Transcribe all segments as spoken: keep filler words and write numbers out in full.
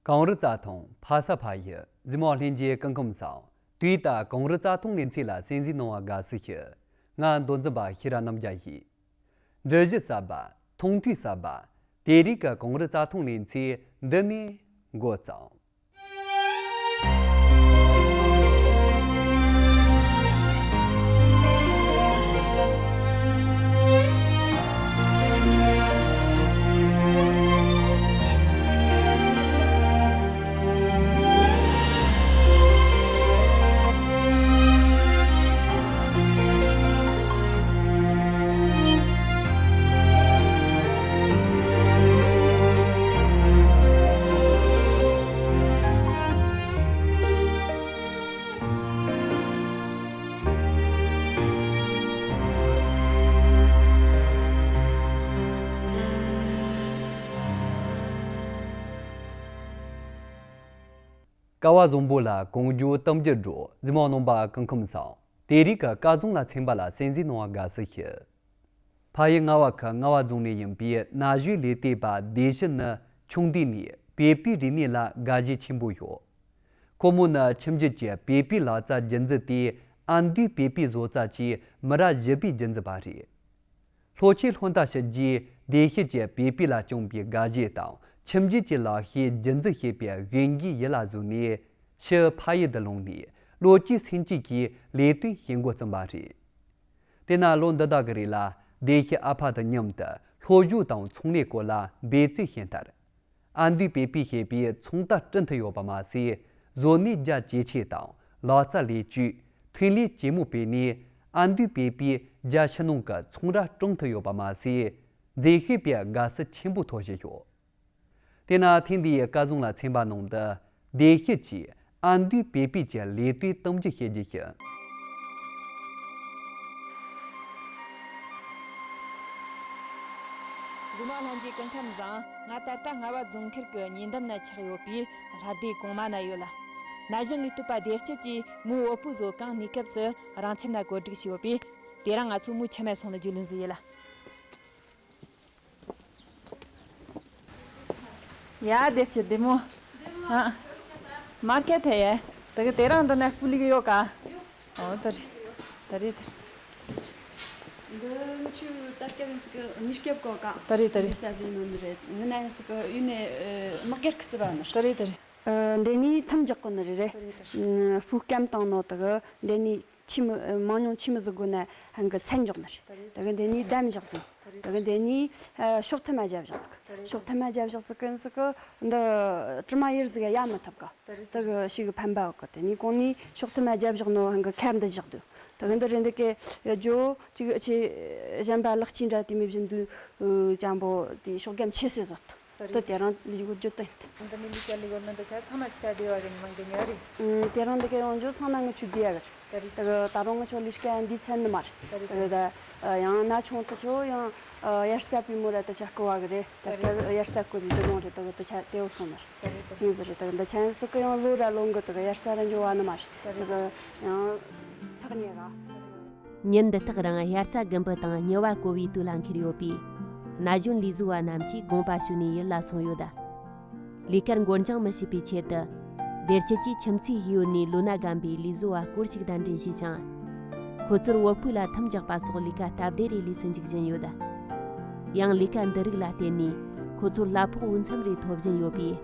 གངས་རི་རྩྭ་ཐང་ཕ་ས་ཕ་ཡུལ། གཟིགས་མོ་ལྷན་རྒྱས་སྐུ་ཁམས་བཟང་། དུས་ད་གངས་རི་རྩྭ་ཐང་ལེ་ཚན་ལ་གསན་གཟིགས་གནང་བ་དགའ་བསུ་ཞུ། ང་མདོ་འཛིན་པ་ཤེས་རབ་རྣམ་རྒྱལ་ཡིན། འགྲུལ་བཞུད་གསར་པ། མཐོང་ཐོས་གསར་པ། དེ་རིང་གི་གངས་རི་རྩྭ་ཐང་ལེ་ཚན་འདི་ནས་འགོ་བརྩམས། ཀ་བ་བཟང་པོ་ལ་གངས་ལྗོངས་གཏམ་རྒྱུད་འབྲོ། གཟིགས་མོ་རྣམ་པ་སྐུ་ཁམས་བཟང་། དེ་རིང་གི་སྐལ་བཟང་ལ་ཚན་པ་ལ་གསན་གཟིགས་གནང་བ་དགའ་བསུ་ཞུ། ཕ་ཡུལ་རྔ་བ་ཁུལ་རྔ་བ་རྫོང་ནས་ཡིན་པའི་ན་གཞོན་ལས་བྱེད་པ་བདེ་སྐྱིད་ནི་ཆུང་དུས་ནས་བོད་པའི་རིག་གནས་ལ་དགའ་ཞེན་ཆེན་པོ་ཡོད། ཁོ་མོ་ནི་ཁྱིམ་རྒྱུད་ཀྱི་བོད་པའི་ལག་རྩལ་རྒྱུན་འཛིན་དེ་ཨ་མདོའི་བོད་པའི་བཟོ་རྩལ་གྱི་མི་རབས་བཞི་པའི་རྒྱུན་འཛིན་པ་རེད། ལྷོ་ཆུ་ལྷོ་མཐའ་ཕྱི་རྒྱལ་བདེ་སྐྱིད་ཀྱི་བོད་པའི་ལ་བཅངས་པའི་དགའ་ཞེན་དང་ཁྱིམ་རྒྱུད་ཀྱི་ལག་ཤེས་རྒྱུན་འཛིན་བྱེད་པའི་དབྱིན་ཇིའི་ཡུལ་ལ་བཟུང་ནས་ཕྱིར་ཕ་ཡུལ་དུ་ལོག་ནས་ལོ་གཅིག་སུན་གཙེར་གྱིས་ལས་དོན་བྱེད་འགོ་བརྩམས་པ་རེད། དེས་ན་ལོ་འདི་དག་གི་རིང་ལ་བདེ་སྐྱིད་ཨ་ཕ་དང་མཉམ་དུ་ལྷོ་ཕྱོགས་དང་ཚོང་ལས་སྐོར་ལ་འབད་བརྩོན་བྱས་མཐར། ཨ་མདོའི་བོད་པའི་བྱེད་པའི་ཚོང་རྟགས་བསྐྲུན་ཐུབ་ཡོད་པ་མ་ཟད། བཟོ་གནས་རྒྱ་ཇེ་ཆེ་དང་ལག་རྩལ་ལེགས་བཅོས། ཐོན་ལས་ཇེ་མང་སྤེལ་ནས་ཨ་མདོའི་བོད་པའི་རྒྱལ་ཕྱི་ནང་གི་ཚོང་ར་བསྐྲུན་ཐུབ་ཡོད་པ་མ་ཟད། མཛེས་ཤོས་པའི་དགའ་བསུ་ཆེན་པོ་ཐོབ་བཞིན་ཡོད། དེས་ན་ཐེངས་འདིའི་སྐལ་བཟང་ལ་ཚན་པ་ནང་དུ་བདེ་སྐྱིད་ཀྱིས་ཨ་མདོའི་བོད་པའི་ཀྱི་ལས་དོན་གཏམ་རྒྱུད་བཤད་རྒྱུ་ཞིག། གཟིགས་མོ་ལྷན་རྒྱས་སྐུ་ཁམས་བཟང་། ང་ད་ལྟ་རྔ་བ་རྫོང་ཁུལ་གྱི་ཉེ་འདབས་ན་ཆགས་ཡོད་པའི་ལྷ་སྡེ་གོང་མ་ན་ཡོད་ལ། ན་གཞོན་ལས་བྱེད་པ་བདེ་སྐྱིད་ཀྱིས་མོའི་བུ་བོ་བཟོ་གང་གནས་སྐབས་སུ་རང་ཁྱིམ་ན་བཀོད་སྒྲིག་བྱས་ཡོད་པས། དེ་རིང་ང་ཚོ་མོའི་ཁྱིམ་ནས་སོང་ལ་རྒྱུས་ལོན་ཟིག་ཡིན་ལ། ཡ། བདེ་སྐྱིད་བདེ་མོ། བདེ་མོ། ཨ། མར་ཁེ་ཐེ་ཡེ། དེ་གི་དེ་རིང་འདི་ན་ཧྥུ་ལི་གི་ཡོད་ཀ། ཡོད། ཨོ་དེ་རེད། དེ་རེད་དེ་རེད། འདི་ངི་ཆོའི་ད་སྐབས་ཡིན་ཚིག་གི་གཉིས་སྐྱབས་གོ་ཀ། དེ་རེད་དེ་རེད། ས་ཟིན་ནོ་ནི་རེད། ངི་ན་ཡིན་ཚིག་གི་ཡུལ་ནས་དམག་སྒར་ཁི་ཚི་བ་ནི་རེད། དེ་རེད་དེ་རེད། ཨ། འདི་ནི་ཐུམ་རྒྱག་གོ་ནི་རེད་རེད། དེ་རེད་དེ་རེད། ཨ། ཧྥུ་སྐམ་བཏང་ནོ་དེ་གི་འདི་ནི། ཆི་མི་མང་ཉུང་ཆི་མི་ཟིག་དགོས་ན་ཧང་གི་ཚན་འཇོག་ནི་རེད། དེ་གི་འདི་ནི་འདམ་བཞག་དུས། དེ་གི་འདི་ནི་ཤོག་ཐུ་མ་རྒྱབ་བཞག་ཟིག། ཤོག་ཐུ་མ་རྒྱབ་བཞག་ཟིག་གི་ཟིག་གི་འདི་དྲི་མ་ཡེར་ཟིག་ཡ་མི་ཐུབ་གི། དེ་གི་ཤི་གི་ཕན་པ་གི། དེ་ནི་གོང་ནི་ཤོག་ཐུ་མ་རྒྱབ་བཞག་ནོ་ཧང་གི་ཁ་འདི་བཞག་དུས། དེ་གི་འདི་རེད། འདི་གི་ཡ་ཇོ་ཅིག་ཆེ་གཞན་པ་ལག་ཅིག་འདྲ་དེ་མི་བཞིན་དུ་ཅང་པོ་དེ་ཤོག་སྒམ་ཆེ་སེ་བཟོ་ཐུབ། དེ་དེ་རིང་ལི་གོ་རྒྱུ་དེ་ཡིན། འདི་ནི་ལི་ཀ་ལི་གོ་ནི་འདི་ཆ་ཚང་མ་ཆ་ཆ་བདེ་བ་གི་ཉི་མ་གི་ཉི་རེད། ཨུམ། དེ་རིང་འདི་ག་ཡོང་རྒྱུ་ཚང་མ་ངི་ཆུ་བདེ་ཡ་གི་རེད། དེ་གི་ད་རུང་ངི་ཆོ་ལི་ཀ་འདི་ཚན་ནི་མ་རེད། དེ་གི་ད་ཡང་ན་ཆུང་དུ་ཆོ་ཡང་ཡར་རྩ་པའི་མོ་ར་དེ་ཆ་ཀོ་བ་གི་རེད། དེ་གི་ཡར་རྩ་ཀོ་རི་དེ་རུང་རེད། དེ་གི་དེ་ཆ་དེ་བོ་སོང་ནི་རེད། ཡིན་ཟི་རེད། དེ་གི་འདི་ཆ་ཡང་སུ་གི་ཡང་ལོ་ར་ལོ་གི་དེ་གི་ཡར་རྩ་ར་འཇོ་བ་ནི་མ་རེད། དེ་གི་ཡང་ཐག་ཉེ་ག། ཉིན་འདི་དག་རང་དབྱར་རྩྭ་དགུན་འབུ་དང་ཉི་བ་བསྐོལ་བའི་དུས་ལ་འཁེལ་ཡོད་པས། ན་གཞོན་ལས་བཟོ་བ་རྣམས་ཀྱིས་དགོངས་པ་ཞུས་ནས་ཡུལ་ལ་སོང་ཡོད། ལས་ཀར་འགོར་འགྱངས་མི་བྱེད་པའི་ཆེད་དུ། བདེ་སྐྱིད་ཀྱིས་ཁྱིམ་མཚེས་ཡུལ་ནས་ལོ་ན་རྒན་པའི་ལས་བཟོ་བ་སྐོར་ཞིག་གདན་འདྲེན་བྱས་ཤིང་། ཁོ་ཚོར་བུ་སྤོས་ལ་ཐུམ་རྒྱག་པ་སོགས་ལས་ཀ་སྟབས་བདེ་རེ་ལས་སུ་འཇུག་བཞིན་ཡོད། ཡང་ལས་ཀ་འདི་རིགས་ལ་བརྟེན་ནས་ཁོ་ཚོར་གླ་ཕོགས་འོས་འཚམ་རེ་ཐོབ་བཞིན་ཡོད་པས།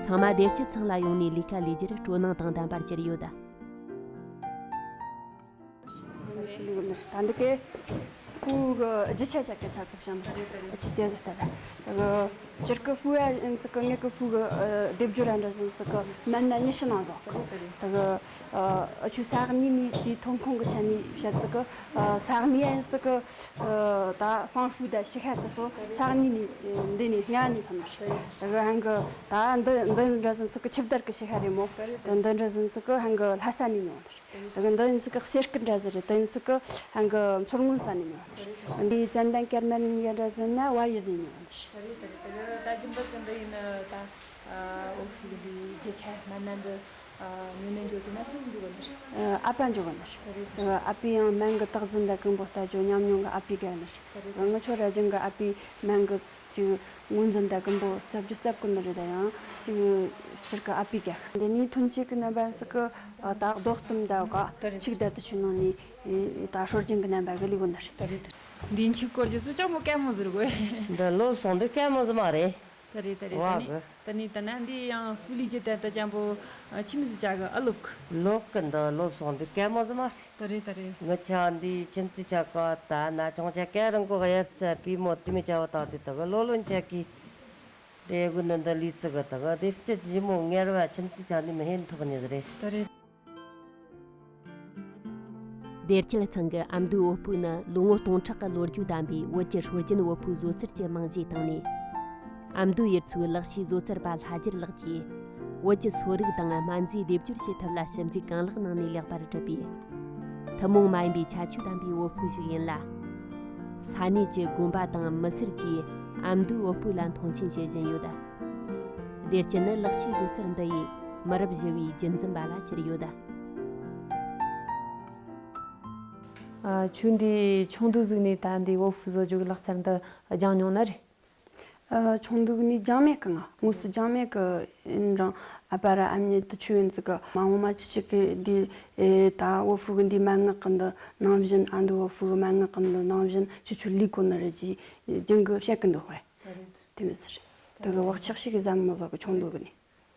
ཚང་མ་བདེ་སྐྱིད་ཚང་ལ་ཡོང་ནས་ལས་ཀ་ལས་རྒྱུར་སྤྲོ་སྣང་དང་ལྡན་པར་གྱུར་ཡོད། ད་འདི་གའི་ཕུ་གུ་རྒྱུ་ཆ་ཆ་གི་ཆ་ཚུབ་བྱམས་པ་ཅི་སྟེ་ཟི་ལྟ་ད་གི་ཅིར་གི་ཕུ་ཡ་ཨིན་ཙི་གི་ངེད་གི་ཕུ་གུ་སྡེབ་སྦྱོར་ར་འདྲ་ཟིན་ཙི་གི་མན་ན་ཉི་ཤུ་ནང་བཟོ་ད་གི་ཨ་ཆུ་ས་གཉིས་ནི་དེའི་ཐོན་ཁུངས་གི་ཆ་ནས་བཤད་ཙི་གི་ས་གཉིས་ཨིན་ཙི་གི་ད་ཧྥང་ཧྥུ་ད་ཤི་ཁ་དུ་སོ་ས་གཉིས་ནི་འདི་ནི་ལྔ་ནི་ཐོན་ནོ་ད་གི་ཧན་གི་ད་འདི་འདི་འདྲ་ཟིན་ཙི་གི་ཆིབས་དར་གི་ཤི་ཁ་རེད་མོ། ད་འདི་འདྲ་ཟིན་ཙི་གི་ཧན་གི་ལྷ་ས་ནི་ནོ། དེ་གི་འདི་ཡིན་ཟིག་གི་གསེར་སྐུ་འདྲ་ཟིག་རེད། དེ་ཡིན་ཟིག་གི་ཧན་གི་མཚོ་སྔོན་ས་ནས་ཉོ་བ་རེད། འདི་ཙན་དན་ཀར་མན་ཡ་འདྲ་ཟིག་ན་བལ་ཡུལ་ནས་ཉོ་བ་རེད། རེད་དེ་རེད། དེ་གི་ད་རྒྱུན་པར་གི་འདི་ཡིན་ད་ཨོ་ཕི་གི་འདི་རྒྱུ་ཆ་མ་ན་འདི་ཉོ་ནས་འགྱོ་དུས་ན་སུ་ཟིག་འགྱོ་གི་འདི་རེད། ཨ་ཕ་འགྱོ་གི་འདི་རེད། ཨ་ཕི་ཡང་སྨན་གི་རྟགས་འཛིན་ད་ཀུན་པོ་ལྟ་ཅོ་ཉམས་མྱོང་གི་ཨ་ཕི་ག་ནི་རེད། ང་ཆོ་ར་རྒྱུན་གི་ཨ་ཕི་སྨན་གི་ཅིག་ངོས་འཛིན་དང་ཀུན་པོ་རྩ་རྒྱུ་རྩ་བཀོད་ནི་རེད། ད་ཡང་ཅིག་སྤྱིར་གི་ཨ་ཕའི་ག་འདི་ནས་ཐོན་སྐྱེད་ཀྱི་རྣམ་པ་ཟིག་གི་ད་རྡོག་གཏུམ་ད་ག་ཆིག་ད་དུ་ཆུ་ནང་ནས་ད་སྲོལ་རྒྱུན་གྱི་རྣམ་པ་གི་ལས་གོ་ནི་རེད། ད་རེད། ད་རེད། འདི་འཆི་སྐོར་གྱི་སུ་ཅང་མོ་ཀ་མོ་ཟེར་གོ། འདི་ལོ་སོང་འདི་ཀ་མོ་ཟེར་མ་རེད། ད་རེད། ད་རེད། ད་ནི་ད་ནི་ད་ན་འདི་ཡང་ཧྥུ་ལི་ཇི་ད་ད་ཅང་པོ་ཆི་མི་ཟི་ཅག་གི་ཨ་ལོག་ལོག་གི་འདི་ལོ་སོང་འདི་ཀ་མོ་ཟེར་མ་རེད། ད་རེད། ད་རེད། ངི་ཆ་འདི་ཁྱིམ་མཚེས་ཆ་ག་ད་ན་ཆུང་ཆ་སྐད་རིང་གོ་གཡར་རྩ་པུས་མོ་དེ་མི་ཆ་བ་དག་དེ་དག་ལོ་ལོན་ཆ་གི་དེ་གུ་ནི་འདི་ལི་ཙི་གི་དག་དེ་སྐྱི་ཇི་མོ་ངེར་བ་ཁྱིམ་མཚེས་ཆ་འདི་མི་ཧེན་ཐོག་ཉི་ཟི་རེད། ད་རེད། བདེ་སྐྱིད་ཚང་གི་ཨ་མདོའི་བོད་ཕྲུག་ནི་ལོ་ངོ་སྟོང་ཕྲག་གི་ལོ་རྒྱུས་ལྡན་པའི་བོད་ཀྱི་སྲོལ་རྒྱུན་བོད་ཕྲུག་བཟོ་རྩལ་གྱི་རྨང་གཞིའི་སྟེང་ནས། ཨ་མདོའི་ཡུལ་ཚོའི་ལག་ཤེས་བཟོ་རྩལ་པ་ལྷ་རྒྱལ་ལགས་ཀྱིས་བོད་ཀྱི་གསོ་རིག་དང་སྨན་རྫས་སྡེབ་སྦྱོར་བྱེད་ཐབས་ལ་ཞིབ་འཇུག་གང་ལེགས་གནང་ནས་ལེགས་པར་གྲུབ་པའི་ཐུན་མོང་མ་ཡིན་པའི་ཁྱད་ཆོས་ལྡན་པའི་བོད་ཕྲུག་ཞིག་ཡིན་ལ། ས་གནས་ཀྱི་དགོན་པ་དང་མི་སེར་གྱིས་ཨ་མདོའི་བོད་ཕྲུག་ལ་མཐོང་ཆེན་བྱེད་བཞིན་ཡོད། བདེ་སྐྱིད་ནི་ལག་ཤེས་བཟོ་རྩལ་འདི་ཡིས་མི་རབས་བཞི་བའི་རྒྱུན་འཛིན་པ་ལ་གྱུར་ཡོད། ཨ། ཁྱོད་འདི་ཆུང་དུས་ཟིག་ནས་ད་འདི་བོད་ཕྲུག་བཟོ་རྒྱུ་གི་ལག་རྩལ་འདི་སྦྱངས་མྱོང་ནི་རེད། ཨ། ཆུང་དུས་ནས་སྦྱངས་མེད་གི། ང་དངོས་སུ་སྦྱངས་མེད་གི། ཡིན་རུང་ཨ་ཕ་ར་ཨ་མྱེས་དུ་ཆུ་ཡོན་ཙི་གི་མ་འོ་མ་ཆི་ཆི་གི་འདི་ཨེ་ད་བོད་ཕྲུག་གི་འདི་མན་ངག་གི་འདི་ནང་བཞིན། ཨ་མདོའི་བོད་ཕྲུག་གི་མན་ངག་གི་འདི་ནང་བཞིན་ཁྱེད་ཆོ་ལས་གོ་ནི་རེད་ཅེས་རྒྱུན་གི་བཤད་གི་འདུག་ཧེ། དེ་མི་ཟེར། དེ་གི་བག་ཆགས་ཤིག་གི་ཟམ་མི་བཟོ་གི་ཆུང་དུས་གི་ནས།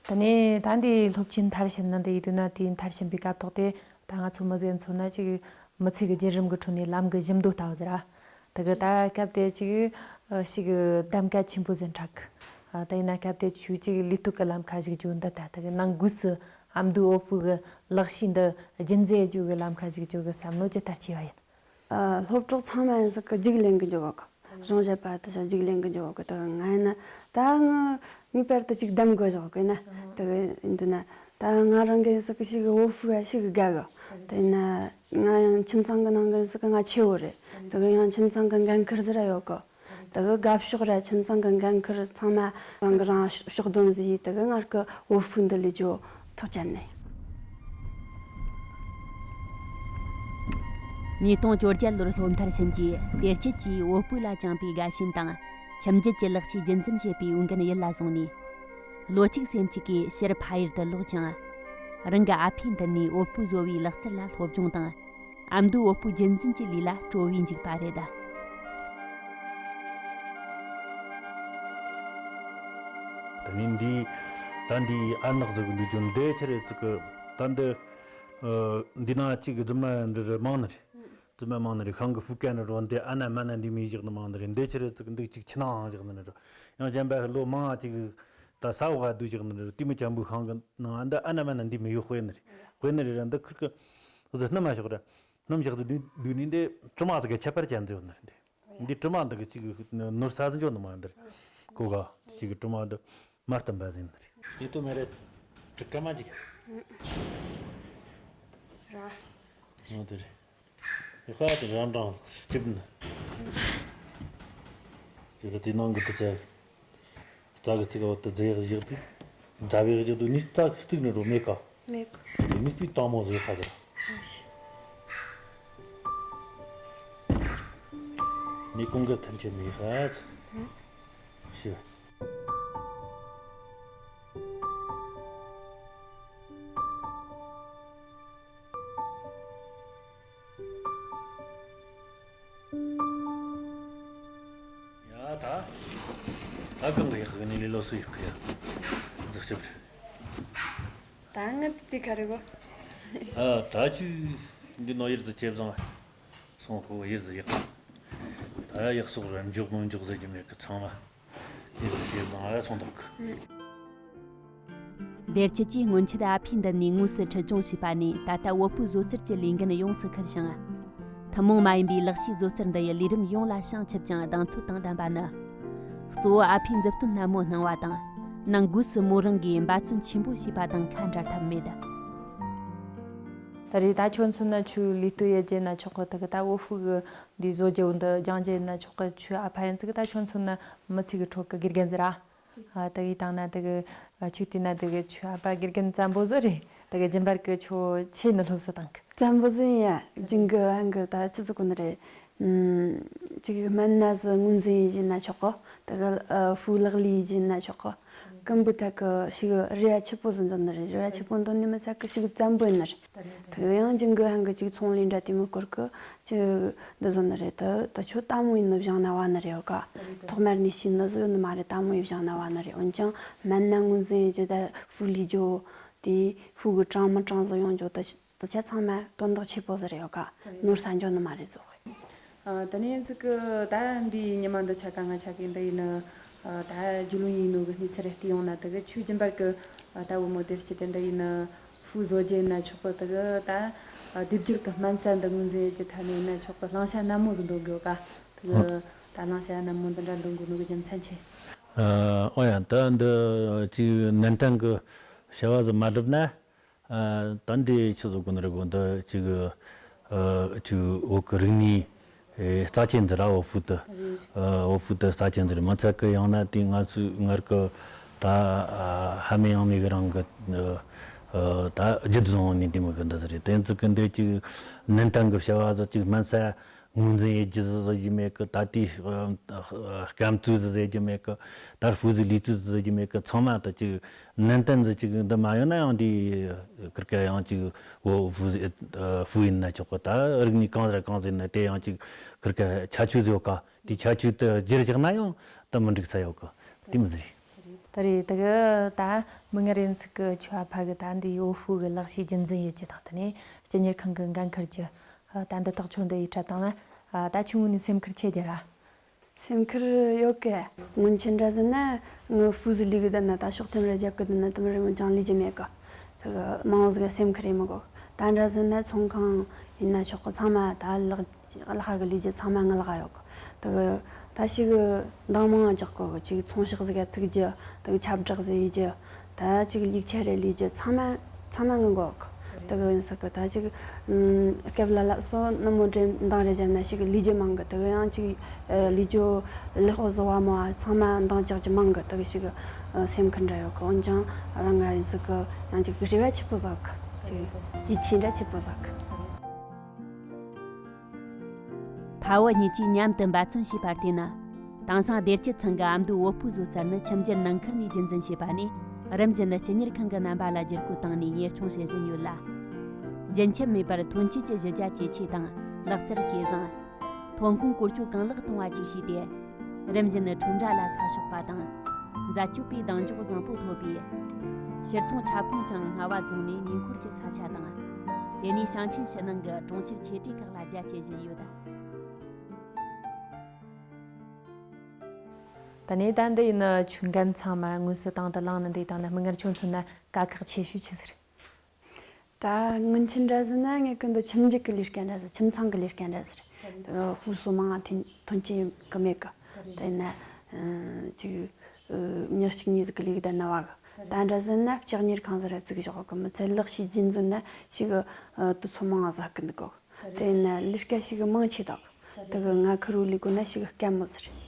དེ་ནས་ད་འདི་སློབ་ཆེན་མཐར་ཕྱིན་ནི་འདི་ཡིན་དུས་ན། དེའི་མཐར་ཕྱིན་པའི་སྐབས་ཐོག་དེ་ད་ང་ཚོ་མི་ཟེར་མཚོན་ན་ཅིག་མི་ཚེ་གི་བརྒྱུད་རིམ་གི་ཁྲོད་ནས་ལམ་གི་ཞིབ་མདོ་ལྟ་བུ་ཟེར་ར། དེ་གི་ད་སྐབས་དེ་ཅིག་ཨ་ཞིག་གདམ་ག་ཆེན་པོ་ཟིག་འཁྲབ་གི། ཨ། དེ་ཡིན་ན་སྐབས་དེ་ཁྱོད་ཅིག་ལས་གཏོད་གི་ལམ་ཁ་ཞུགས་རྒྱུ་འདི་ད་དེ་གི་ནང་སྒོས་སུ་ཨ་མདོའི་བོད་ཕྲུག་གི་ལག་ཤེས་འདི་རྒྱུན་འཛིན་རྒྱུ་གི་ལམ་ཁ་ཞུགས་རྒྱུ་གི་བསམ་བློ་ཇི་ལྟར་སྐྱེས་པ་ཡིན། ཨ། སློབ་གྲོགས་ཚང་མ་ཡིན་ཟིག་གི་རྒྱུགས་ལེན་གི་འཇུག་གི། གཞུང་ཞབས་པ་དེ་ཚོ་རྒྱུགས་ལེན་གི་འཇུག་གི། དེ་གི་ང་ཡིན་ན་ད་ང་ངེས་པར་དུ་ཅིག་གདམ་དགོས་བཞག་གི་ན། དེ་གི་ཡིན་དུས་ན་ད་ང་རང་གི་ཡིན་ཟིག་གི་ཞིག་གི་བོད་ཕྲུག་ཞིག་གི་དགའ་གི། དེ་ཡིན་ན་ང་ཡང་ཁྱིམ་ཚང་གི་ནང་གི་ཡིན་ཟིག་གི་ང་ཆེ་བོ་རེད། དེ་གི་ཡང་ཁྱིམ་ཚང་གི་འགན་ཁུར་ཟིག་ར་ཡོད་གི། དེ་གི་དགའ་ཕྱོགས་ར་ཁྱིམ་ཚང་གི་འགན་ཁུར་ཚང་མ་རང་གི་རང་ཕྱོགས་བསྡོམས་ཟིག་ཡིས་དེ་གི་ང་གི་བོད་ཕྲུག་འདི་ལས་ཇོ་ཐག་བཅད་ནས། ཉིས་སྟོང་བཅོ་བརྒྱད་ལོར་སློབ་མཐར་ཕྱིན་རྗེས། བདེ་སྐྱིད་ཀྱིས་བོད་ཕྲུག་ལ་བཅངས་པའི་དགའ་ཞེན་དང་། ཁྱིམ་རྒྱུད་ཀྱི་ལག་ཤེས་རྒྱུན་འཛིན་བྱེད་པའི་འོས་འགན་ཡིད་ལ་བཟུང་ནས། བློ་གཅིག་སེམས་གཅིག་གིས་ཕྱིར་ཕ་ཡུལ་དུ་ལོག་ཅིང་། རང་གི་ཨ་ཕའི་མདུན་ནས་བོད་ཕྲུག་བཟོ་བའི་ལག་རྩལ་ལ་སློབ་སྦྱོང་དང་། ཨ་མདོའི་བོད་ཕྲུག་རྒྱུན་འཛིན་གྱི་ལས་ལ་སྤྲོ་བས་འཇུག་པ་རེད། ད་ནི་འདི་ད་འདི་ཨར་ནག་ཟེར་གི་འདུག་ཅུང་འདི་ཆི་རེད་ཟེར་གི། ད་འདི་ཨ་འདི་ན་གཅིག་གི་རྫུན་མ་འདི་རེད་མང་ནི་རེད། རྫུན་མ་མང་ནི་རེད། ཤང་གི་ཧྥུ་ཀན་རེད་རོ། འདི་ཨ་ན་མ་ན་འདི་མི་བཞག་ནི་མང་ནི་རེད། འདི་ཆི་རེད་ཟེར་གི་འདི་གཅིག་ཕྱི་ནང་བཞག་ནི་རེད། ཡང་གཞན་པ་ལོ་མང་ཅིག་ད་ས་འོག་ག་སྡོད་བཞག་ནི་རེད། དེ་མི་ཅན་པོའི་ཤང་གི་ནང་འདི་ཨ་ན་མ་ན་འདི་མི་ཡོད། དཔེ་ནི་རེད། དཔེ་ནི་རེད་ར། འདི་ཁིར་གི་ཟི་སྣུམ་མ་ཞོག་ར། སྣུམ་བཞག་ཏུ་སྡུག་སྡུག་ནི་འདི་དྲི་མ་ཟིག་གི་ཁྱད་པར་ཅན་ཟིག་ཡོད་ནི་རེད། འདི་དྲི་མ་འདི་གི་ཅིག་ནོར་ས་ཟིག་འཇོག་ནི་མ་འདི་རེད། གོ་ག་ཅིག་གི་དྲི་མ་འདི་མ་བསྟན་པ་ཟིན་ནི་རེད། ཡིད་དུ་མེད་རེད། དྲི་ཀ་མ་ཅིག་ར། འོ་དེ་རེད། ཡི་ཁ་དེ་རམ་རང་ཅིབ་ནི། དེ་ལ་དེ་ནང་གི་དེ་ཅག་རྩ་གི་ཚིག་འོག་ཏུ་རྫས་བཞག་དུས། རྫ་བས་བཞག་དུས་ནི་རྩ་གི་རྩིག་ནི་རོ་མེད་ཀ། མེད་ཀ། དེ་ནི་དུས་དང་མོ་ཟིག་ཧ་ཟེར། ནི་ཀུན་དགའ་ཐམས་ཅད་མེད་ཧ་ཟེར། ཤི། ཡ་ད། ད་གང་གི་ཡག་གི་ནི་ལས་ལོ་སུ་ཡག་གི་ཡ། འཛག་ཅིབ་རེད། ད་ང་དེ་ག་རེ་གོ། ཨ་ད་ཅི་འདི་ནོ་ཡིར་དུ་ཅེབ་བཟང་། སོང་ཁོ་ཡིར་དུ་ཡག། ད་ཡག་སོགས་ར་འཇོག་མི་འཇོག་ཟེར་གྱི་མེད་གི། ཚང་མ་ཡིར་དུ་ཅེབ་བཟང་ཨ་སོང་དོག་གི། བདེ་སྐྱིད་ཀྱིས་སྔོན་ཆད་ཨ་ཕའི་མདུན་ནས་དངོས་སུ་ཁྲིད་སྦྱོང་བྱས་པ་ནས། ད་ལྟ་བོད་ཕྲུག་བཟོ་རྩལ་གྱི་ལས་འགན་ཡོངས་སུ་འཁུར་ཞིང་། ཐུན་མོང་མ་ཡིན་པའི་ལག་ཤེས་བཟོ་རྩལ་འདི་ཡི་ལས་རིམ་ཡོངས་ལ་བྱང་ཆུབ་ཅིང་གདེང་ཚོད་དང་ལྡན་པ་ནི། གཙོ་བོ་ཨ་ཕའི་མཛུབ་སྟོན་སྣར་མོ་སྣང་བ་དང་། ནང་སྒོས་སུ་མོ་རང་གིས་འབད་བརྩོན་ཆེན་པོ་བྱས་པ་དང་ཁ་འབྲལ་ཐབས་མེད། ད་རེས་ད་ཁྱོད་མཚོན་ན་ཁྱོད་ལས་གཏོད་ཡེ་རྒྱུ་ན་ཆོག་གི། དེ་གི་ད་བོད་ཕྲུག་གི་འདི་བཟོ་རྒྱུ་འདི་སྦྱང་རྒྱུ་ཡིན་ན་ཆོག་གི། ཁྱོད་ཨ་ཕ་ཡིན་ཙི་གི་ད་ཁྱོད་མཚོན་ན་མི་ཚེ་གི་ཁྲོད་གི་དགེ་རྒན་ཟེར་ར། ཨ་ད་གི་དང་ན་དེ་གི་ཨ་ཆུ་དེ་ན་དེ་གི་ཆུ་ཨ་ཕ་དགེ་རྒན་བཙན་པོ་བཟོ་རེད། དེ་གི་རྒྱུན་པར་གི་ཆོ་ཆེ་ནི་སློབ་གསོ་དང་གི། བཙན་པོ་ཟིན་ཡ་རྒྱུན་གི་ཨང་གི་ད་ཆི་ཟིག་གོ་ནི་རེད། ཨུམ། ཅིག་སྨན་སྣ་ཟིག་ངོས་འཛིན་ཡེད་རྒྱུ་ན་ཆོག་གི། དེ་གི་ཨ་ཕུའུ་ལག་ལེན་ཡེད་རྒྱུ་ན་ཆོག་གི། ཀུན་པོ་ཐད་གི་ཞིག་རེ་བ་ཆེ་པོ་ཟིག་འདོན་ནི་རེད། རེ་བ་ཆེ་པོ་འདོན་ནི་མི་ཚད་གི་ཞིག་བཙན་པོ་ཡིན་ནི་རེད། དེ་གི་ཡང་ཅིག་གི་ཧང་གི་ཅིག་ཚོང་ལས་འདྲ་དེ་མོ་སྐོར་གི་ཅིག་འདི་ཟིག་ནི་རེད། དེ་དེ་ཆོ་ལྟད་མོ་ཡིན་ནི་བཞག་ན་བ་ནི་རེད་ཡོད་ཀ། ཐོག་མར་ནས་ཤེས་ནི་ཟིག་ཡོད་ནི་མ་རེད། ལྟད་མོ་ཡིན་བཞག་ན་བ་ནི་རེད། འོན་ཀྱང་སྨན་སྣ་ངོས་འཛིན་ཡེད་རྒྱུ་ད་ཕུའུ་ལས་རྒྱུ། དེ་ཕུའུ་གི་གྲངས་མི་གྲངས་ཟིག་ཡོང་རྒྱུ་ད། དེ་ཆ་ཚང་མ་དོན་དག་ཆེ་པོ་ཟིག་རེད་ཡོད་ཀ། ནོར་ས་འཇོག་ནི་མ་རེད་ཟོ། ཨ། དེ་ནས་ཚིག་གི་ད་འདིའི་ཉི་མ་འདི་ཆ་ག་ང་ཆ་གི་འདི་ཡིན་ནི། ཨ། ད་རྒྱུས་ལོན་ཡིན་ནོ་གི་གནས་ཚུལ་རེ་བལྟས་ཡོང་ན། དེ་གི་ཆོས་རྒྱུན་པར་གི་ཨ་ད་བུ་མོ་སྡེར་སྐྱིད་དེ་འདི་ཡིན་ནི་ཕུའུ་བཟོ་རྒྱུ་ཡིན་ན་ཆོག་གི། དེ་གི་ད་ཨ་སྡེབ་སྦྱོར་གི་སྨན་རྩྭ་འདི་ངོས་འཛིན་ཡེད་རྒྱུ་ཐད་ནས་ཡིན་ན་ཆོག་གི། བླང་བྱ་ནན་མོ་ཟིག་འདོན་དགོས་ཀ། དེ་གི་ད་བླང་བྱ་ནན་མོ་འདི་འདྲ་འདོན་དགོས་ནོ་གི་རྒྱུ་མཚན་ཆེ། ཨ། འོ་ཡ། ད་འདི་ཅིག་ནན་ཏན་གི་བྱ་བ་ཟིག་མ་བསྒྲུབས་ན། ཨ། ད་འདི་ཆི་ཟིག་དགོས་ནི་རེད་གོ། འདི་ཅིག་ཨ་ཅིག་བོད་ཀྱི་རིག་གནས་ཨེ་རྩ་ཆེན་འདི་ར། བོད་ཕུའུ་དེ། ཨ། བོད་ཕུའུ་དེ་རྩ་ཆེན་འདི་རེད། མི་ཚད་གི་ཡང་ན་དེ་ང་ཚོའི་སྔར་གི་ད་ཨ་ཧ་མེ་ཡང་མེ་གི་རང་གི་ཨ་ད་རྒྱུད་བཟུང་ནས་འདི་མོ་གི་འདི་ཟིག་རེད། དེ་ཚོ་གི་འདི་ཅིག་ནན་ཏན་གི་བྱ་བ་ཟིག་ཅིག་སྨན་རྩྭ་ངོས་འཛིན་ཡེད་རྒྱུ་ཟེར་རྒྱུ་མེད་གི། ད་ལྟའི་ཨ་སྐམ་བཙོས་ཟེར་རྒྱུ་མེད་གི། ད་ཕུའུ་ཟིག་ལུས་བཙོས་ཟེར་རྒྱུ་མེད་གི། ཚང་མ་ད་ཅིག་ནན་ཏན་ཟིག་ཅིག་འདི་མ་ཡོང་ན་ཡང་འདི་ཁིར་ཀ་ཡང་ཅིག་བོད་ཕུའུ་ཟིག་ཨ་ཕུའུ་ཡིན་ན་ཆོག་གི། ད་རིག་གནས་གང་ཟིག་གང་ཟིག་ཡིན་ན་དེ་ཡང་ཅིག་ཁིར་ཀ་ཁྱད་ཆོས་ཟིག་ཡོད་ཀ། དེ་ཁྱད་ཆོས་དེ་བསྒྱུར་བཞག་ན་ཡང་ད་མི་འགྲིག་ས་ཡོད་གི། དེ་མོ་ཟིག་རེད། ད་རེད། དེ་གི་ད་མིག་སྔར་ཡིན་ཚིག་གི་ཆོས་ཨ་ཕ་གི་ད་འདི་བོད་ཕུའུ་གི་ལག་ཤེས་རྒྱུན་འཛིན་ཡེད་རྒྱུ་དང་། དེ་ནས་སྤྱི་གཉེར་ཁང་གི་འགན་འཁུར་རྒྱུ། ཨ། ད་འདི་དག་ཆོ་འདི་ཡིག་ཕྲ་བཏང་ན། ཨ། ད་ཁྱོའི་ངོས་ནས་སེམས་ཁུར་ཆེ་རྒྱུ་ར། སེམས་ཁུར་ཡོད་གི། སྔོན་ཆད་འདྲ་ཟེར་ན་ངའི་ཕུའུ་ཟིག་ལས་གི་བསྡད་ན། ད་ཕྱོགས་ཐེམ་རེ་རྒྱབ་གི་བསྡད་ན་དེ་མོ་རེ་མོ་ཅང་ལས་རྒྱུ་མེད་གི། དེ་གི་མང་ཟིག་སེམས་ཁུར་ཡེད་མི་དགོས། ད་འདྲ་ཟེར་ན་ཚོང་ཁང་ཡིན་ན་ཆོག་གི། ཚང་མ་ད་ལག་ལག་ཁ་གི་ལས་རྒྱུ་ཚང་མ་ངའི་ལག་ཡོད་གི། དེ་གི་ད་ཞིག་གི་འདང་མང་རྒྱག་དགོས་གི། ཅིག་ཚོང་ཤག་ཟིག་ག་ཐུག་རྒྱུ། དེ་གི་ཁྱབ་བསྒྲགས་ཟིག་ཡེད་རྒྱུ། ད་ཅིག་ལུག་ཁྱུ་རེ་ལས་རྒྱུ་ཚང་མ་ཚང་མ་ངའི་མགོ་གི། དེ་གི་ཡིན་ས་གི། ད་ཅིག་ཨུམ་སྐབས་ལ་ལ་སོ་ནུ་མོ་འདྲེ་འདང་རེ་བརྒྱབ་ན་ཞིག་གི་ལས་རྒྱུ་མང་གི། དེ་གི་ཡང་ཅིག་ཨ་ལས་རྒྱུ་ལས་ཁོ་བཟོ་བ་མོ་ཚང་མ་འདང་རྒྱག་རྒྱུ་མང་གི། དེ་གི་ཞིག་གི་ཨ་སེམས་ཁུར་འདྲ་ཡོད་གི། འོན་ཀྱང་རང་ང་ཡིན་ས་གི་ཡང་ཅིག་རེ་བ་ཆེ་པོ་ཟིག་གི། ཅིག་ཡིད་ཆེས་འདྲ་ཆེ་པོ་ཟིག་གི། ཕ་བུ་གཉིས་ཀྱིས་མཉམ་དུ་འབད་བརྩོན་བྱས་པར་བརྟེན་ནས། དེང་སང་སྡེར་སྐྱིད་ཚང་གི་ཨ་མདོའི་བོད་ཕུའུ་བཟོ་རྩལ་ནི་ཁྱིམ་རྒྱུད་ནང་ཁུལ་ནས་རྒྱུན་འཛིན་བྱས་པ་ནས། རིམ་བཞིན་སྤྱི་གཉེར་ཁང་གི་རྣམ་པ་ལ་བསྒྱུར་བཀོད་བཏང་ནས་གཉེར་སྐྱོང་བྱེད་བཞིན་ཡོད་ལ། རྒྱུན་ཆད་མེད་པར་ཐོན་སྐྱེད་ཀྱི་གཞི་རྒྱ་ཇེ་ཆེ་དང་ལག་རྩལ་ཇེ་བཟང་། ཐོན་ཁུངས་བཀོལ་སྤྱོད་གང་ལེགས་གཏོང་བ་བཅས་བྱས་ཏེ། རིམ་བཞིན་ཁྲོམ་ར་ལ་ཁ་ཕྱོགས་པ་དང་། འཛད་སྤྱོད་པའི་གདེང་འཇོག་བཟང་པོ་ཐོབ་པས། ཕྱིར་ཚོང་ཁྱབ་ཁོངས་ཀྱང་སྔ་བ་བཟུང་ནས་ཉེ་འཁོར་གྱི་ས་ཆ་དང་། དེ་ནས་ཞིང་ཆེན་ཕྱི་ནང་གི་གྲོང་ཁྱེར་ཆེ་གྲས་ཁག་ལ་རྒྱ་ཆེ་བཞིན་ཡོད། ད་ནས་ད་འདི་ཡིན་ན་ཁྱོད་འགན་ཚང་མ་དངོས་སུ་དང་དུ་བླངས་ནས་འདི་བཏང་ན། མིག་སྔར་ཁྱོད་མཚོན་ན་དཀའ་ཁག་ཆེ་ཤོས་ཆི་ཟིག་རེད། ད་སྔོན་ཆད་འདྲ་ཟེར་ན་ངས་ཀུན་ཏུ་ཁྱིམ་རྒྱུད་ཀྱི་ལས་ཀ་འདྲ་ཟེར། ཁྱིམ་ཚང་གི་ལས་ཀ་འདྲ་ཟེར། ཕུའུ་སུ་མང་ཐོན་ཐོན་སྐྱེད་གི་མེད་གི། ད་ཡིན་ན་ཅིག་མྱི་གཅིག་གཉིས་ཟིག་གི་ལས་ཀ་ད་ན་བ་གི། ད་འདྲ་ཟེར་ན་ལྕགས་གཉེར་ཁང་ཟིག་ར་བཙུགས་བཞག་གི། མི་ཚད་ལག་ཤེས་རྒྱུན་འཛིན་ན་ཞིག་དུས་ཚོད་མང་ཟིག་གི་འདུག་གི། དེ་ཡིན་ན་ལས་ཀ་ཞིག་མང་ཆེ་དག། དེ་གི་ང་ཁུར་བོ་ལས་དགོས་ན་ཞིག་དཀའ་མོ་ཟིག་རེད།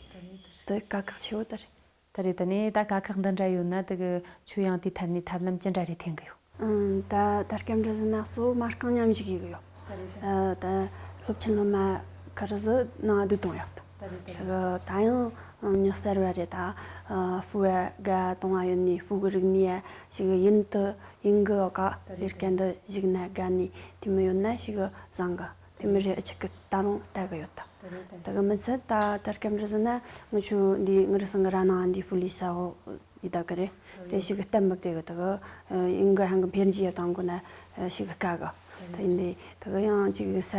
དེ་དཀའ་ཁག་ཆེ་བོ་དེ་རེད། དེ་རེད། དེ་ནས་ད་དཀའ་ཁག་འདི་འདྲ་ཡོད་ན་དེ་གི་ཁྱོད་ཡང་དེའི་ཐད་ནས་ཐབས་ལམ་ཅི་འདྲ་རེ་འཐེན་གི་ཡོད། ཨང་། ད་ད་སྐབས་འདྲ་ཟེར་ན་གཙོ་བོ་མ་རྐང་མཉམ་ཞུགས་ཡེད་གི་ཡོད། ཨ་ད་སློབ་ཆེན་སློབ་མ་ཁུར་ཟིག་ནང་བསྡུ་བཏང་ཡོད། དེ་གི་ད་ཡང་མྱི་གསར་བ་རེད། ད་ཕུའུ་བ་དགའ་གཏོང་བ་ཡོད་ནི། ཕུའུ་གི་རིག་གནས་ཞིག་ཡིན་དུ་ཡིན་གི་ཡོད་ག། ལས་ཀ་འདི་ཞུགས་ན་དགའ་ནི་དེ་མོ་ཡོད་ན་ཞིག་བཟང་གི། དེ་མོ་རེ་ཨ་ཅག་གི་ད་རུང་ལྟ་གི་ཡོད་ད། དེ་གི་མི་ཚད་ད་ད་སྐབས་འདྲ་ཟེར་ན་ང་ཆུ་འདི་ངི་རི་སང་གི་ར་ནང་འདི་ཕུ་ལི་ས་འོ་ཡི་ད་གི་རེད། དེ་ཞིག་གི་སྟབས་མི་བདེ་གི། དེ་གི་ཡིན་གི་ཧང་གི་འཕེན་གྱི་ཡོད་དང་གོ་ན་ཞིག་གི་དཀའ་གི། དེ་ཡིན་དེ་དེ་གི་ཡང་ཅིག་ས་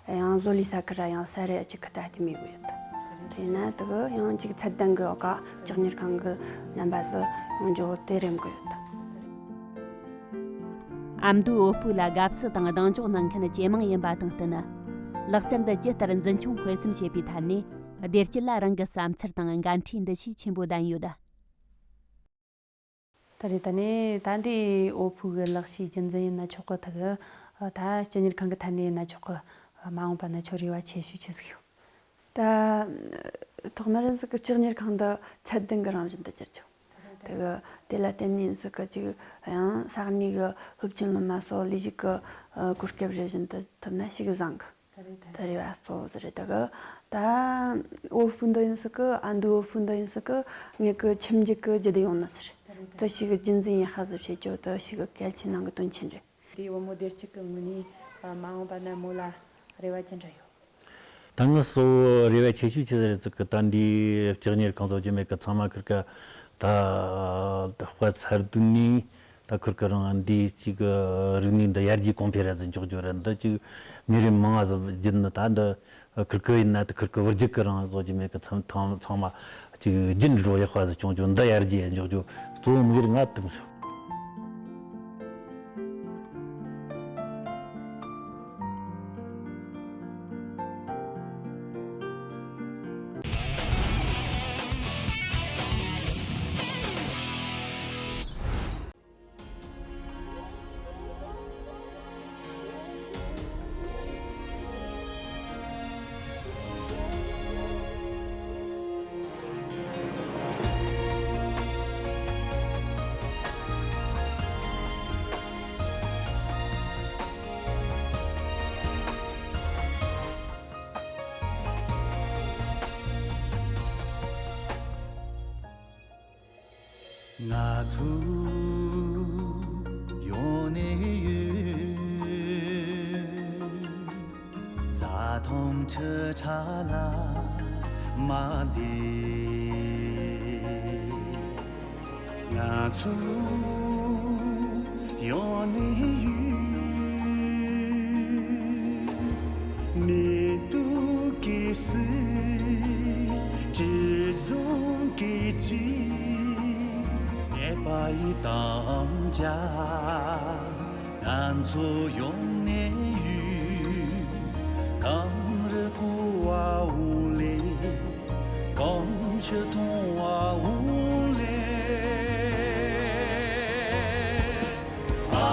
ཡང་བཟོ་ལི་ས་གི་ར་ཡང་ས་རེ་ཨ་ཅག་གི་ལྟ་དེ་མི་གི་ཡོད་ད། དེ་ན་དེ་གི་ཡང་ཅིག་ཚད་ལྡན་གི་ཡོད་ག། ལྕགས་གཉེར་ཁང་གི་རྣམ་པ་སུ་ཡོང་རྒྱུ་དེ་རེམ་གི་ཡོད་ད། ཨ་མདོའི་བོད་ཕུའུ་ལ་དགའ་བསུ་དང་གདེང་འཇོག་གནང་མཁན་ཇེ་མང་ཡིན་པ་དང་བསྟུན། ལག་རྩལ་འདི་ཇི་ལྟར་འཛིན་སྐྱོང་སྤེལ་གསུམ་བྱེད་པའི་ཐད་ནས་སྡེར་སྐྱིད་ལ་རང་གི་བསམ་འཆར་དང་འགན་འཁྲིའི་འདུ་ཤེས་ཆེན་པོ་ལྡན་ཡོད། ད་རེས་ད་ནས་ད་འདི་བོད་ཕུའུ་གི་ལག་ཤེས་རྒྱུན་འཛིན་ཡིན་ན་ཆོག་གི། ཐུག་ད་སྤྱི་གཉེར་ཁང་གི་ཐད་ནས་ཡིན་ན་ཆོག་གི། མ་འོངས་པ་ན་ཁྱོད་རེ་བ་ཆེ་ཤོས་ཆི་ཟིག་ཡོད། ད་ཐོག་མར་ཟིག་གི་ལྕགས་གཉེར་ཁང་འདི་ཚད་ལྡན་གི་རང་བཞིན་དུ་གྱུར་ཆོག། དེ་གི་དེ་ལ་བརྟེན་ནས་ཟིག་གི་ཅིག་ཡང་ས་གནས་གི་སློབ་ཆེན་སློབ་མ་སོགས་ལས་ཞུགས་གི་གོ་སྐབས་རེ་བཞིན་དུ་ཐོབ་ན་ཞིག་བཟང་གི། ད་རེ་བ་གཙོ་བོ་ཟིག་རེད། ད་གི་ད་འོ་ཧྥུ་འདི་ཡིན་ཟིག་གི། ཨ་འདི་འོ་ཧྥུ་འདི་ཡིན་ཟིག་གི། ངེད་གི་ཁྱིམ་རྒྱུད་གི་རྒྱུད་ཡོང་ནི་ཟིག་རེད། ད་ཞིག་གི་རྒྱུན་འཛིན་ཡག་པ་ཟིག་བྱེད་རྒྱུ་ད་ཞིག་གི་གལ་ཆེ་ནང་གི་དོན་ཆེན་རེད། དེའི་བུ་མོ་བདེ་སྐྱིད་ཀྱི་ངོས་ནས་མ་འོངས་པ་ན་མོ་ལ་རེ་བ་ཅི་འདྲ་ཡོད། ད་ངས་གཙོ་བོ་རེ་བ་ཆེ་ཤོས་ཅི་ཟིག་རེད་ཟེར་གི། ད་འདིའི་སྐྱེ་དམན་གང་ཟག་རྒྱུ་མེད་གི་ཚང་མ་ཁིར་ཀ་ད་དཔའ་ཚར་དུས་ནས། ད་ཁིར་ཀ་རང་འདི་ཅིག་རིག་གནས་འདི་ཡར་རྒྱས་གོང་འཕེལ་ར་ཟིག་འཇོག་རྒྱུ་ར། འདི་ཅིག་མི་རེ་མང་ང་ཟིག་བརྒྱུད་ནི། ད་འདི་ཁིར་ཀ་ཡིན་ན་ད་ཁིར་ཀ་བུ་རྒྱུད་ཀ་རང་ཟིག་རྒྱུ་མེད་གི་ཚང་ཚང་ཚང་མ་ཅིག་རྒྱུན་འགྲོ་ཡག་པ་ཟིག་བྱུང་རྒྱུ། འདི་ཡར་རྒྱས་འཇོག་རྒྱུ་གཙོ་བོ་དམིགས་ཡུལ་ང་དེ་མོ་ཟིག་ང་ཚོ་ཡོང་ནས་ཡོད། རྩྭ་ཐང་ཁྲི་ཕྲག་ལ་མ་འཛེགས། ང་ཚོ་ཡོང་ནས་ཡོད། མེ་ཏོག་གི་སུ་དྲི་བཟང་གི་ཅི། ནད་པ་ཡི་དམ་བཅའ། ང་ཚོ་ཡོང་ནས་ཡོད། གངས་རི་བསྐོར་བ་འོང་ལེ། གངས་ཆུ་འཐུང་བ་འོང་ལེ། ཨ།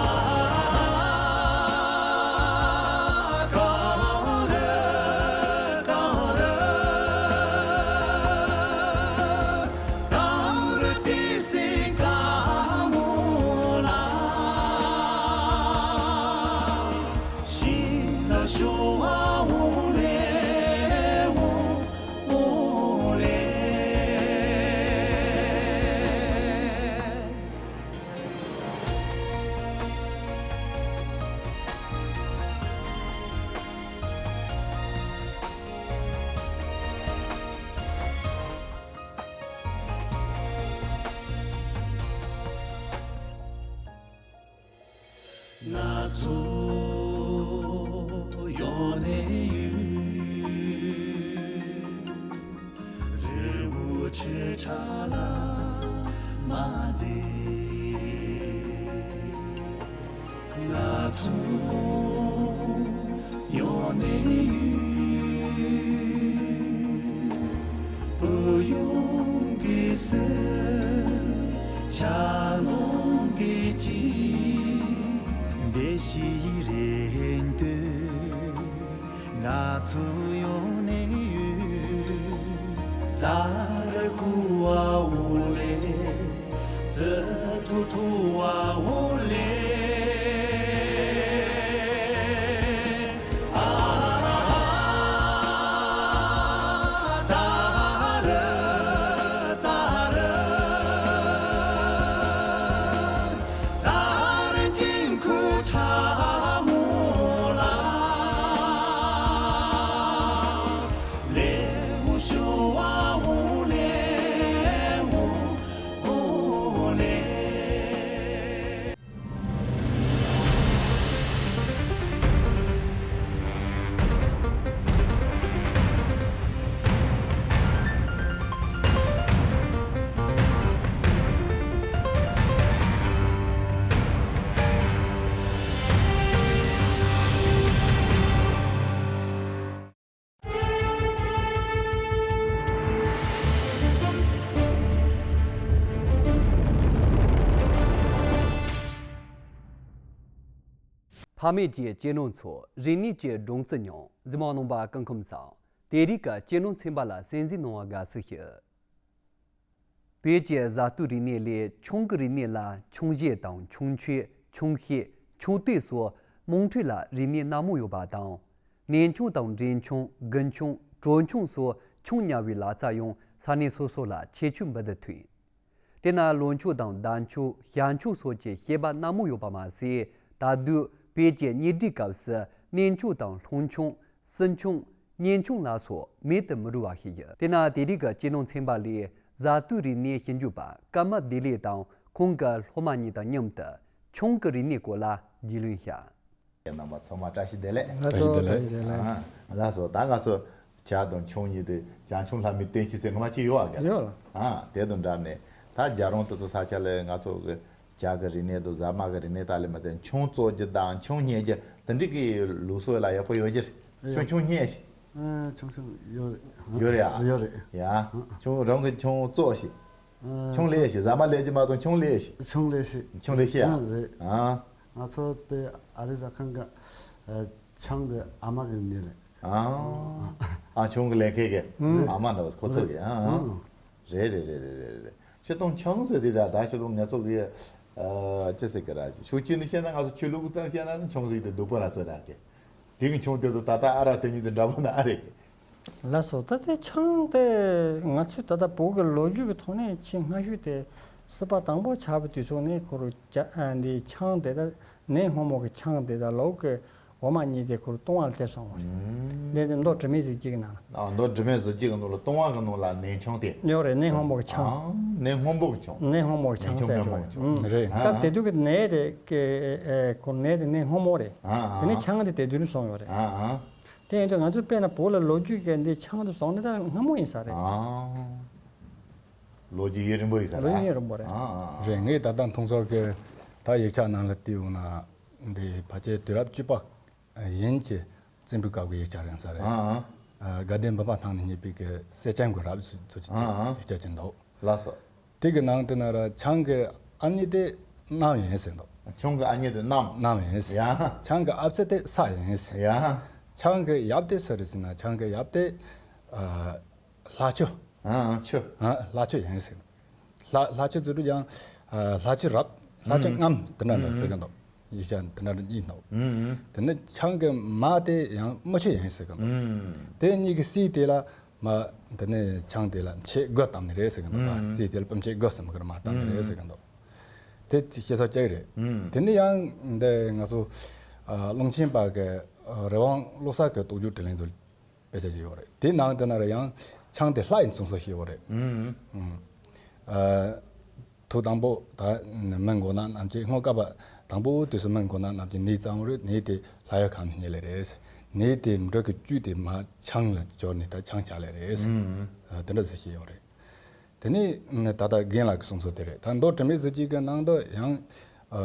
གངས་རི་གངས་རི་གངས་རི་ཏི་སེ་དཀར་མོ་ལ། ཞིང་ལ་ཤོར་བ་འོང་ལེ། འོང་འོང་ལེ། ང་ཚོ་ཡོང་ནས་ཡོད། རི་བོ་ཆེ་ཕྲ་ལ་མ་འཛེགས། ང་ཚོ་ཡོང་ནས་ཡོད། བུ་ཡོང་གི་སེ། ཆ་ལོང་གི་ཅི། བདེ་སྐྱིད་རེ་འདོད། ང་ཚོ་ཡོང་ནས་ཡོད། རྩྭ་ར་ཀུ་བ་འོ་ལེ། རྩི་ཐུ་ཐུ་བ་འོ་ལེ། ཨ། རྩྭ་ར་རྩྭ་ར། རྩྭ་ར་དཀྱིལ་འཁོར་ཁྲ་མོ་ལ། ལེའུ་ཤོ་བ་འོ་ལེ་འོ་འོ་ལེ། ཕ་མེས་ཀྱི་གཅེས་ནོར་འཚོ། རིག་གནས་ཀྱི་སྒྲོན་རྩི་མྱོང་། གཟིགས་མོ་གནང་བ་སྐུ་ཁམས་བཟང་། དེ་རིང་གི་གཅེས་ནོར་ཚན་པ་ལ་གསན་གཟིགས་གནང་བར་དགའ་བསུ་ཞུ། བོད་ཀྱི་བཟའ་བཏུལ་རིག་གནས་ལས་ཆང་གི་རིག་གནས་ལ་ཆང་གཞས་དང་ཆང་མཆོད། ཆང་ཤེལ། ཆང་སྟེགས་སོགས་དམངས་ཁྲོད་ལ་རིག་གནས་སྣ་མང་ཡོད་པ་དང་། གནས་ཆུང་དང་འབྲས་ཆུང་། དགུན་ཆུང་། དྲོ་ཆུང་སོགས་ཆུང་ཉར་བའི་ལག་རྩལ་ཡང་ས་གནས་སོ་སོ་ལ་ཁྱད་ཆོས་འབུར་དུ་ཐོན། དེས་ན་ལོ་མཆོད་དང་ཟླ་མཆོད། ཞག་མཆོད་སོགས་ཀྱི་བཤད་པ་སྣ་མང་ཡོད་པ་མ་ཟད། ད་དུང་བོད་ཀྱི་གཉེན་སྒྲིག་སྐབས་སུ་གནས་མཆོད་དང་ལྷུན་ཆུང་། སྲིན་ཆུང་། གཉེན་ཆུང་ལ་སོགས་མེད་དུ་མི་རུང་བ་ཞིག་ཡིན། དེས་ན་དེ་རིང་གི་སྤྱི་ནོར་ཚན་པ་ལས་བཟའ་བཏུང་རིག་གནས་ཞིབ་འཇུག་པ་ཀརྨ་བདེ་ལེགས་དང་ཁོང་གི་སློབ་མ་གཉིས་དང་མཉམ་དུ་ཆུང་གི་རིག་གནས་སྐོར་ལ་རྒྱུས་ལོན་བྱ། རྣམ་པ་ཚང་མ་བཀྲ་ཤིས་བདེ་ལེགས། ལགས་སོ། བཀྲ་ཤིས་བདེ་ལེགས། ཨ། ལགས་སོ། ད་ང་ཚོ་ཇ་དང་ཆུང་གཉིས་དེ། ཇ་ཆུང་ལྷ་མོའི་བསྟན་བཅོས་ཟེར་ངོ་མ་ཅིག་ཡོད་ཨ་ག་ཡོད་ལ། ཨ། དེ་དང་འདྲ་ནས་ད་རྒྱལ་རོང་དེ་ཚོ་ས་ཆ་ལ་ང་ཚོ་གི་ཇ་གི་རིག་གནས་དང་ཟ་མ་གི་རིག་གནས་དག་ལས་མ་ཚད་ཆུང་བཙོ་རྒྱུ་དང་ཆུང་བསྙལ་རྒྱུ་དེ་འདྲ་གི་ལུགས་སྲོལ་ལ་ཡག་པོ་ཡོད་རྒྱུ་རེད། ཆུང་ཡོད། ཆུང་བསྙལ་ཞིག་ཨ། ཆུང་ཆུང་ཡོད་རེད། ཡོད་རེད་ཨ། ཡོད་རེད། ཡ། ཆུང་རང་གི་ཆུང་བཙོ་ཞིག་ཨ། ཆུང་ལས་ཞིག་ཟ་མ་ལས་ཀྱི་མ་གཏོགས་ཆུང་ལས་ཞིག་ཆུང་ལས་ཞིག་ཆུང་ལས་ཞིག་ཨ། ཨ། རེད། ཨ། ང་ཚོ་དེ་ཨ་རི་ཟ་ཁང་གི་ཨ། ཆང་དེ་ཨ་མ་གི་ཉེ་ལེ། ཨ། ཨ། ཆུང་གི་ལས་ཁེ་གི་ཨ་མ་འདྲ་བ་ཁོ་ཚོ་གི་ཨ། རེད་རེད། སྤྱིར་བཏང་ཆང་ཟེར་དེ་ད་ད་སྤྱིར་བཏང་ང་ཚོ་གི་ཨ། ཅི་ཟེར་གི་ར། ཤུགས་ཀྱིས་ནི་བཤད་ན་ང་ཚོ་ཆོས་ལུགས་སྟེང་བཤད་ན་ནི་ཆང་ཟིག་དེ་སྡུག་པོ་ར་ཟེར་ར་གི་དེ་གི་ཆུང་དེ་ཚོ་ད་ལྟ་ཨ་ར་དེ་གཉིས་དེ་འདྲ་པོ་ན་ཨ་རེད། ལགས་སོ། ད་དེ་ཆང་དེ་ང་ཚོས་ད་ལྟ་བོད་ཀྱི་ལོ་རྒྱུས་ཀྱི་ཐོག་ནས་ཆེས་སྔ་ཤོས་དེ་སྲིད་པ་དང་པོ་ཆགས་པའི་དུས་ཚོད་ནས་ཁོ་རུ་ཇ་ཨ་འདི་ཆང་དེ་ད་ནད་སྔོན་མོ་གི་ཆང་དེ་ད་ལོ་གི་འོ་མ་གཉིས་དེ་ཁོ་རུ་བཏུང་བ་ལ་སླེབས་སོང་བ་རེད། འདི་དེ་མདོ་དྲི་མེད་གཟི་བརྗིད་ཀྱི་ནང་ལ། ཨ། མདོ་དྲི་མེད་གཟི་བརྗིད་ཀྱི་ནང་ལ་བཏུང་བ་གི་ནང་ལ་ནད་ཆང་དེ། ཡོད་རེད། ནད་སྔོན་མོ་གི་ཆང་། ཨ། ནད་སྔོན་པོ་གི་ཆང་། ནད་སྔོན་མོ་གི་ཆང་ཟེར་ཆོག་རེད། ཨ། རེད། སྐབས་དེ་དུས་ཀྱི་ནད་དེ་ཀེ་ཨེ་ཁོ་ནད་དེ་ནད་སྔོན་མོ་རེད། ཨ། ཨ། དེ་ནས་ཆང་དེ་དེ་དུས་ནས་བཟུང་ཡོད་རེད། ཨ། ཨ། དེ་ཡིན་དུས་ང་ཚོ་དཔེར་ན་བོད་ལ་ལོ་རྒྱུས་ཀྱི་འདི་ཆང་དེ་བཟུང་ནས་ད་སྔ་མོ་ཡིན་ས་རེད། ཨ། ལོ་རྒྱུས་ཡུན་རིང་པོ་ཡིན་ས་རེད། ལོ་རྒྱུས་ཡུན་རིང་པོ་རེད། ཨ། ཨ། རེད། ངས་ད་ལྟ་མཐོང་ཚོར་གྱི་ད་ཡིག་ཆ་ནང་ལ་བལྟས་ཡོང་ན་འདི་ཕལ་ཆེར་དུས་རབས་བཅུ་པ་ཡན་གྱི་བཙན་པོའི་སྐབས་ཀྱི་ཡིག་ཆ་རེད་ས་རེད། ཨ། ཨ། ཨ། དགའ་ལྡན་འབུམ་པ་ཐང་ནས་རྙེད་པའི་གི་སེར་སྐྱ་གི་རབས་ཚོ་ཚོ་ཅིག་ཨ། ཨ། ཡིག་ཆ་ཅིག་འདུག་ལགས་སོ། དེ་གི་ནང་དེ་ན་ར་ཆང་གི་ཨ་མྱེས་དེ་གནམ་ཡིན་ཟེར་འདུག་ཆང་གི་ཨ་མྱེས་དེ་གནམ། གནམ་ཡིན་ཟེར། ཡ། ཆང་གི་ཨ་ཕྱི་དེ་ས་ཡིན་ཟེར། ཡ། ཆང་གི་ཡབ་དེ་སུ་རེད་ཟེར་ན་ཆང་གི་ཡབ་དེ་ཨ་ལྷ་ཆུ། ཨ། ཨ། ཆུ། ཨ། ལྷ་ཆུ་ཡིན་ཟེར། ལྷ་ལྷ་ཆུ་ཟེར་དུས་ཀྱང་ཨ་ལྷ་ཆུ་རབ། ལྷ་ཆུ་ཨུམ། རྔམ་དེ་འདྲ་འདྲ་ཟེར་གི་འདུག་ཡིག་ཆ་དེ་འདྲ་འདྲ་གཉིས་འདུག་ཨུམ། དེ་ནས་ཆང་གི་མ་དེ་ཡང་མུ་ཆུ་ཡིན་ཟེར་གི་འདུག་ཨུམ། དེ་གཉིས་ཀྱི་སྲས་དེ་ལ་མ་དེ་ནས་ཆང་དེ་ལ་མཆེད་དགུ་བཏབ་ནི་རེད་ཟེར་གི་འདུག་ད་ཨུམ། སྲས་དེ་ལ་སྤུ་མཆེད་དགུ་ཟེར་མི་གི་མ་བཏབ་ནི་རེད་ཟེར་གི་འདུག་དེ་བཤད་ས་གཅིག་རེད། ཨུམ། དེ་ནས་ཡང་འདི་ང་ཚོ་ཨ་ཀློང་ཆེན་པ་གི་ཨ་རི་དབང་བློ་གསར་གི་རྟོགས་བརྗོད་དྲིས་ལན་ཚོ་དཔེ་ཆ་ཞིག་ཡོད་རེད། དེའི་ནང་དེ་ན་ར་ཡང་ཆང་དེ་ལྷ་ཡིས་བཙུགས་སོ་ཞེས་ཡོད་རེད། ཨུམ། ཨ། ཐོག་དང་པོ་ད་མི་མགོ་ནག་རྣམས་ཀྱིས་སྔོན་སྐབས་དང་པོ་དུས་སུ་མི་མགོ་ནག་རྣམས་ཀྱིས་ནད་བཙའ་བ་རེད། ནད་དེ་ལྷ་ཡུལ་ཁམས་ནས་རྙེད་ལེ་རེད། ནད་དེ་འབྲུ་གི་བཅུད་དེ་མར་ཆང་ལ་སྦྱར་ནས་ད་ཆང་ཆགས་ལེ་རེད། ཨུམ། ཨ། དེ་འདྲ་ཟེར་ཞེས་ཡོད་རེད། དེ་ནས་ད་ལྟ་རྒན་ལགས་ཀྱིས་གསུངས་སོ་དེ་རེད། ད་མདོ་དྲི་མེད་གཟི་བརྗིད་ཀྱི་ནང་དུ་ཡང་ཨ།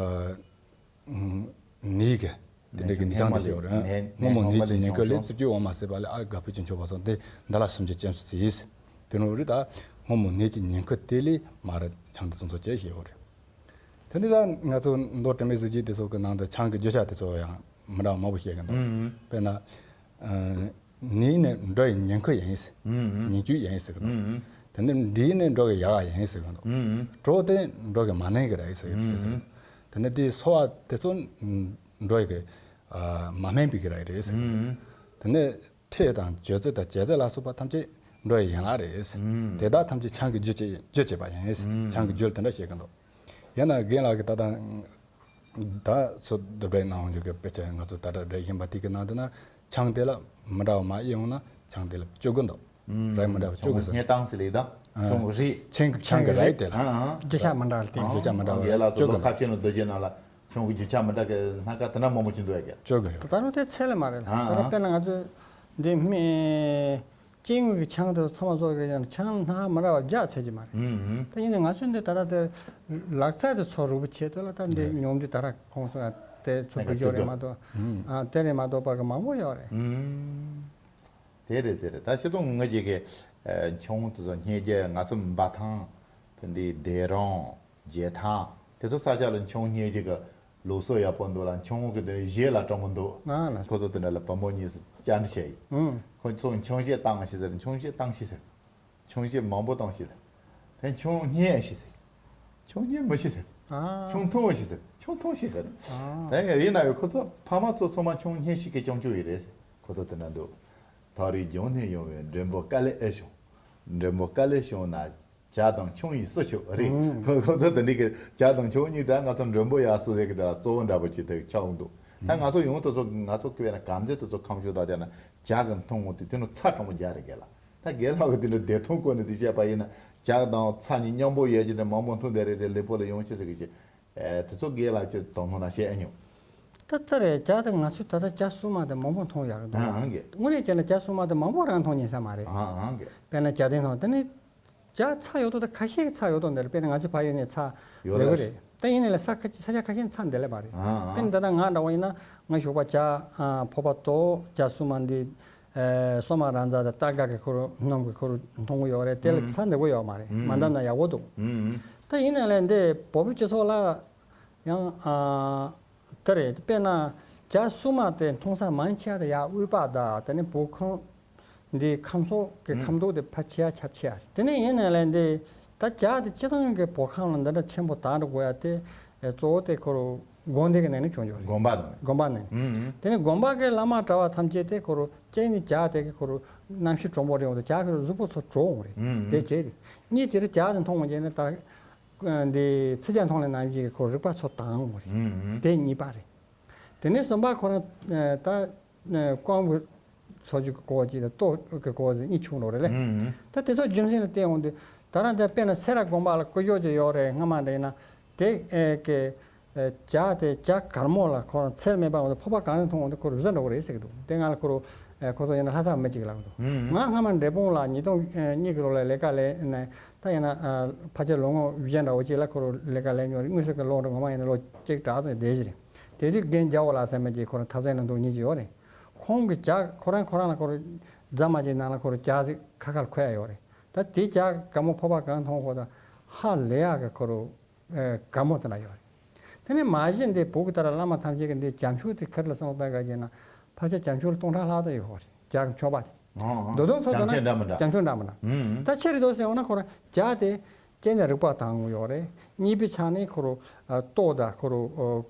ནད་ཀྱི་དེ་འདྲ་གི་ནད་ཆང་དེ་ཞིག་ཡོད་རེད། སྔོན་མོ་ནད་ཀྱི་ཉེན་ཁ་ལས་རྩུབ་སྤྱོད་འོ་མ་བསྲེས་པ་ལས། ཨ། དགའ་ཕུད་ཀྱི་མཆོད་པ་སོགས་ཏེ། འདི་ལ་སུམ་བརྒྱ་ཅན་སུ་ཟིས། དེ་ནོ་རི་ད་སྔོན་མོ་ནད་ཀྱི་ཉེན་ཁ་དེ་ལས་མར་ཆང་དེ་ཚོ་ཚོ་བཅད་ཞེས་ཡོད་རེད། དེ་འདི་ད་ང་ཚོ་མདོ་དྲི་མེད་གཟི་བརྗིད་དེ་ཚོ་གི་ནང་དུ་ཆང་གི་རྒྱུ་ཆ་དེ་ཚོ་ཡང་མི་འདྲ་བ་མང་པོ་བཤད་གི་འདུག་ཨུམ། དཔེར་ན། ཨ། ནད་ནི་འགྲོ་ཡི་ཉེན་ཁ་ཡིན་ཟེར། ཨུམ། ཉེན་སྐྱོན་ཡིན་ཟེར་གི་འདུག་ཨུམ། དེ་ནས་འབྲས་ནི་འགྲོ་གི་ཡག་ཡིན་ཟེར་གི་འདུག་ཨུམ། གྲོ་དེ་འགྲོ་གི་མ་ནིང་གི་ར་ཡིན་ཟེར་གི་རེད་ཟེར། ཨུམ། དེ་ནས་དེའི་སོ་བ་དེ་ཚོ་འགྲོ་གི་ཨ་མ་སྨན་པའི་གི་ར་ཡི་རེད་ཟེར་གི་འདུག་ཨུམ། དེ་ནས་ཁྲེ་དང་བྱི་ཙི་དང་བྱི་ཙི་ལ་སོགས་པ་ཐམས་ཅད་འགྲོ་ཡི་ཡན་ལག་རེད་ཟེར། ཨུམ། དེ་དག་ཐམས་ཅད་ཆང་གི་རྒྱུ་བྱེད་རྒྱུ་བྱེད་པ་ཡིན་ཟེར། ཨུམ། ཆང་གི་རྒྱུ་དེ་འདྲ་བཤད་གི་འདུག་ཡང་ན་རྒན་ལགས་ཀྱིས་ད་ལྟ་ད་ཚོ་སྡུད་རེས་གནང་འོང་རྒྱུ་གི་དཔེ་ཆ་ང་ཚོ་ད་ལྟ་རེ་བཞིན་པ་དེ་གི་ནང་དུ་ན་ཆང་དེ་ལ་མི་འདྲ་བ་མ་ཡིན་ཡོང་ན་ཆང་དེ་ལ་བཅུ་དགུ་འདུག་རེད། མི་འདྲ་བ་བཅུ་དགུ་ཟེར། སྙེ་སྟངས་སི་ལི་དང་ཆུང་རི། ཆེན་གྱི་ཆང་གི་རེད་དེ་ལ། རྒྱུ་ཆ་མི་འདྲ་བ་དེ། རྒྱུ་ཆ་མི་འདྲ་བ་རྒན་ལགས་བཅུ་ཚོ་དགུ་ལོ་འདུག་ཁ་ཆེ་ནོ་སྡོད་རྒྱུ་ནང་ལ་ཆུང་གི་རྒྱུ་ཆ་མི་འདྲ་གི་སྣ་ཁ་དེ་འདྲ་མང་པོ་ཅིག་འདུག་ཡ་གི། བཅུ་དགུ་ཡོད། ད་ལྟ་ནོ་དེ་ཚད་ལས་མ་རེད་ལ། ད་ལྟ་དཔེར་ན་ང་ཚོ་འདི་སྨན། སྐྱེ་དངོས་ཀྱི་ཆང་དེ་ཚང་མ་བཟོ་གི་ཡང་ཆང་སྣ་མ་འདྲ་བ་རྒྱག་ཚད་ཀྱི་མ་རེད། ཨུམ། ད་ཡིན་ནའི་ང་ཚོ་འདི་ད་ལྟ་དེ་ལག་རྩལ་དེ་ཚོ་རུག་པ་བྱེད་དུས་ལ་ད་འདི་ཨུམ། ཉོམ་འདི་ད་ར་ཁོང་ཚོ་ཡང་དེ་ཚོ་ཨུམ། བུ་སྐྱོ་རེད་མ་གཏོགས། ཨུམ། ཨ་དེ་རེད་མ་གཏོགས་པར་གི་མང་པོ་ཡོད་རེད། ཨུམ། དེ་རེད་དེ་རེད། ད་སྤྱིར་བཏང་ང་ཅིག་གི་ཆང་དེ་ཚོ་སྙེ་རྒྱུ་ང་ཚོ་འབའ་ཐང་དེ་འདི་སྡེ་རོང་རྒྱལ་ཐང་དེ་ཚོ་ས་ཆ་ལ་ཆང་སྙེ་རྒྱུ་གི་ལུགས་སྲོལ་ཡག་པོ་འདུག་ལ། ཆང་གི་དེ་གཞས་ལ་སྤྲང་པོ་འདུག་ང་ལ། ཁོ་ཚོ་དེ་འདྲ་ལ་བུ་མོ་གཉིས་སུ་བཅར་འདྲི་བྱས་ཡིན། ཨུམ། ཁོ་ཚོ་ཆང་གཞས་བཏང་ཤི་ཟེར། ཆང་གཞས་བཏང་ཤི་ཟེར། ཆང་གཞས་མང་པོ་བཏང་ཤི་ཟེར། དེ་ཆང་སྙེ་ཤི་ཟེར། ཆང་སྙེ་མི་ཤི་ཟེར། ཨ། ཆང་འཐུང་ཤི་ཟེར། ཆང་འཐུང་ཤི་ཟེར། ཨ། དེ་ཡིན་ན་ཡང་ཁོ་ཚོ་ཕ་མ་ཚོ་ཚང་མ་ཆང་སྙེ་ཤི་གི་སྐྱོང་རྒྱུ་ཡིན་རེད་ཟེར། ཁོ་ཚོ་དེ་འདྲ་འདུག་ཐག་རིང་ལྗོངས་ནས་ཡོང་བའི་མགྲོན་པོ་དཀའ་ལས་ཨེ་བྱུང་། མགྲོན་པོ་དཀའ་ལས་བྱུང་ན་ཇ་དང་ཆང་ཡིས་བསུ་ཆོག་རེད། ཨང་། ཁོ་ཁོ་ཚོ་དེ་འདྲའི་གི་ཇ་དང་ཆང་གཉིས་ད་ང་ཚོ་མགྲོན་པོ་ཡར་བསུ་ཟེར་གི་ད་གཙོ་བོ་འདྲ་པོ་ཅིག་དེ་ཆགས་འདུག་ད་ང་ཚོ་ཡོང་དུས་ཚོ་ང་ཚོ་སྐྱེ་བའི་ན་གམ་དེ་དུས་ཚོ་ཁམས་ཤུགས་དང་བསྡེབས་ན་ཇ་གི་འཐུང་འོང་དུས་དེ་ནི་ཚྭ་གྲང་མོ་རྒྱག་རེད་རྒན་ལགས། ད་རྒན་ལགས་ཀྱི་དེ་འདྲ་བདེ་ཐང་སྐོར་ནས་དེ་བཤད་པ་ཡིན་ན་ཇ་དང་ཚྭ་གཉིས་མཉམ་པོ་ཡོད་ཀྱི་དེ་མང་པོ་འཐུང་བསྡད་རེད་དེ་ལུས་པོ་ལ་ཡོང་ཅི་ཟེར་གི་ཅི། ཨེ་དེ་ཚོ་རྒན་ལགས་ཀྱིས་དོ་སྣང་ན་བཤད་ཨེ་མྱོང་། ད་ལྟ་རེད་ཇ་དེ་ང་ཚོས་ད་ལྟ་ཇ་སྲུབས་མ་དེ་མང་པོ་འཐུང་ཡག་གི་འདུག་ཨང་ཨང་གི། དངོས་གནས་བྱས་ན་ཇ་སྲུབས་མ་དེ་མང་པོ་རང་འཐུང་ཉན་ས་མ་རེད། ཨང་ཨང་གི། དཔེར་ན་ཇ་དེ་འཐུང་དེ་ནི་ཇ་ཚྭ་ཡོད་དོ་ད་ཁ་ཤས་ཀྱི་ཚྭ་ཡོད་དོ་འདི་རེད། དཔེར་ན་ང་ཚོའི་ཕ་ཡུལ་ནས་ཚྭ་ཡོད་ཡོད་གི་རེད། རེད། ད་ཡིན་ནའི་ལ་ས་ཁ་ས་ཆ་ཁ་ཤས་ཚྭ་འདི་ལས་མ་རེད། ཨང་ཨང་། དཔེར་ན་ད་ལྟ་ང་འདྲ་བོ་ཡིན་ན་ང་ཞོགས་པ་ཇ་ཨ་ཕོར་པ་དོ་ཇ་སྲུབས་མ་འདི་ཨེ་སོ་མ་རང་ཛ་དང་སྟར་ག་གི་ཁོ་རུ་སྣུམ་གི་ཁོ་རུ་འཐུང་གི་ཡོད་རེད། དེ་ལ་ཨང་ཚྭ་འདི་གོ་ཡོད་མ་རེད། ཨང་མ་འདམ་ན་ཡག་པོ་འདུག་ཨང་། ད་ཡིན་ནའི་ལ་འདི་བོད་པའི་སྤྱི་ཚོགས་ལ་ཡང་ཨ་ད་རེད། དཔེར་ན་ཇ་སྲུབས་མ་དེ་འཐུང་ས་མང་ཆེ་བ་དེ་ཡར་དབུས་པ་དང་དེ་ནས་བོད་ཁམས་འདི་ཁམས་སོགས་ཀྱི་ཁམས་ཐོག་དེ་ཕལ་ཆེ་བ་ཁྱབ་ཆེ་བ་རེད། དེ་ནས་ཡིན་ནའི་ལ་འདི་ད་ཇ་དེ་སྤྱི་བཏང་གི་བོད་ཁམས་ལ་འདི་འདྲ་ཆེན་པོ་དར་འགྲོ་དགོས་ཡ་དེ་གཙོ་བོ་དེ་ཁོ་རུ་དགོན་སྡེ་གི་ནང་ནས་བྱུང་ཡོད་རེད། དགོན་པ་དང་། དགོན་པ་ནས། ཨང་ཨང་། དེ་ནས་དགོན་པ་གི་བླ་མ་གྲྭ་བ་ཐམས་ཅད་དེ་ཁོ་རུ་སྐྱེས་ནས་ཇ་དེ་གི་ཁོ་རུ་གནམ་གཤིས་གྲང་པོ་རེད་འོང་དུ་ཇ་གི་རུ་གཟུགས་པོ་ཚོ་དྲོ་འོང་རེད། ཨང་ཨང་། དེ་བྱས་རེད། གཉིས་དེ་རུ་ཇ་དེ་འཐུང་བ་བྱས་ནས་ད་འདི་ཚིལ་ཇ་འཐུང་ལས་ནམ་གྱི་ཁོ་རིག་པ་ཚོ་དྭངས་འོང་རེད། ཨང་ཨང་། དེ་གཉིས་པ་རེད། དེ་ནས་གསུམ་པ་ཁོ་རང་ད་ཀོང་བུ་ཚོ་ཅིག་གི་སྐོར་ཅིག་དང་ལྟོ་གི་སྐོར་ཟིག་གཉིས་བྱུང་རོགས་རེད་ལེ། ཨང་ཨང་། ད་དེ་ཚོ་རྒྱུ་མཚན་ལ་བལྟས་འོང་དུས་ད་རང་དེ་དཔེར་ན་སེ་ར་དགོན་པ་ལ་སྐུ་ཞབས་ཅིག་ཡོད་རེད། སྔ་མ་འདྲ་ཡིན་ན་དེ་ཨེ་ཀེ་ཇ་དེ་ཇ་དཀར་མོ་ལ་ཁོ་རང་ཚལ་མེད་པ་འོང་དུས་ཕོར་པ་གང་ནས་འཐུང་འོང་དུས་ཁོ་རུ་བཟི་འགྲོ་གི་རེད་ཟེར་གི་འདུག་དེ་ང་ལ་ཁོ་རུ་ཁོ་ཚོ་ཡིན་ན་ལྷ་ས་མི་གཅིག་ལབ་གི་འདུག་ཨང་ཨང་། ང་སྔ་མ་འབྲས་སྤུངས་ལ་ཉིས་སྟོང་གཉིས་གི་ལོ་ལ་ལས་ཀ་ལས་ནས་ད་ཡིན་ན་ཕལ་ཆེར་ལོ་ངོ་བཞི་འདྲ་བོ་ཅིག་ལ་ཁོ་རུ་ལས་ཀ་ལས་མྱོང་རེད། དངོས་སུ་གི་ལོ་འདྲ་ངོ་མ་ཡིན་ན་ལོ་གཅིག་གྲངས་ཙམ་བསྡད་ཀྱི་རེད། དེ་དུས་རྒན་རྒྱལ་པོ་ལགས་ཟེར་མི་གཅིག་ཁོ་རང་ཐབས་ཟད་ནང་འདུག་མཁན་ཅིག་ཡོད་རེད། ཁོང་གི་ཇ་ཁོ་རང་ཁོ་རང་ལ་ཁོ་རུ་རྫ་མ་ཅིག་ནང་ལ་ཁོ་རུ་ཇ་ཟིག་ཁ་ཁར་ཁོལ་ཡ་ཡོད་རེད། ད་དེ་ཇ་དཀར་མོ་ཕོར་པ་གང་འཐུང་ཁོ་ད་ཧ་ལས་ཡག་གི་ཁོ་རུ་ཨེ་དཀར་མོ་དེ་འདྲ་ཡོད་རེད། དེ་ནས་མ་གཞི་འདི་བོད་ཀྱི་ལྟར་བླ་མ་ཐམས་ཅད་ཀྱི་འདི་བྱམས་ཆོས་དེ་ཁིར་ལ་བསམ་བློ་བཏང་ག་བྱས་ན་ཕལ་ཆེར་བྱམས་ཆོས་ལ་སྟོང་ཕྲག་ལྷག་ཙམ་ཡོད་རེད། ཇ་གི་མཆོད་པ་དེ། ཨང་ཨང་། རྡོ་རྡོ་ཚོ་དེ་ན་བྱམས་ཆོས་འདྲ་མི་འདྲ། བྱམས་ཆོས་འདྲ་མི་འདྲ། ཨང་ཨང་། ད་ཆི་རེད་འདུག་ཟེར་འོང་ན་ཁོ་རང་ཇ་དེ་སྐྱེ་ནས་རིག་པ་དྭངས་ཡོད་རེད། གཉིས་པའི་ཆ་ནས་ཁོ་རུ་ལྟོ་དང་ཁོ་རུ་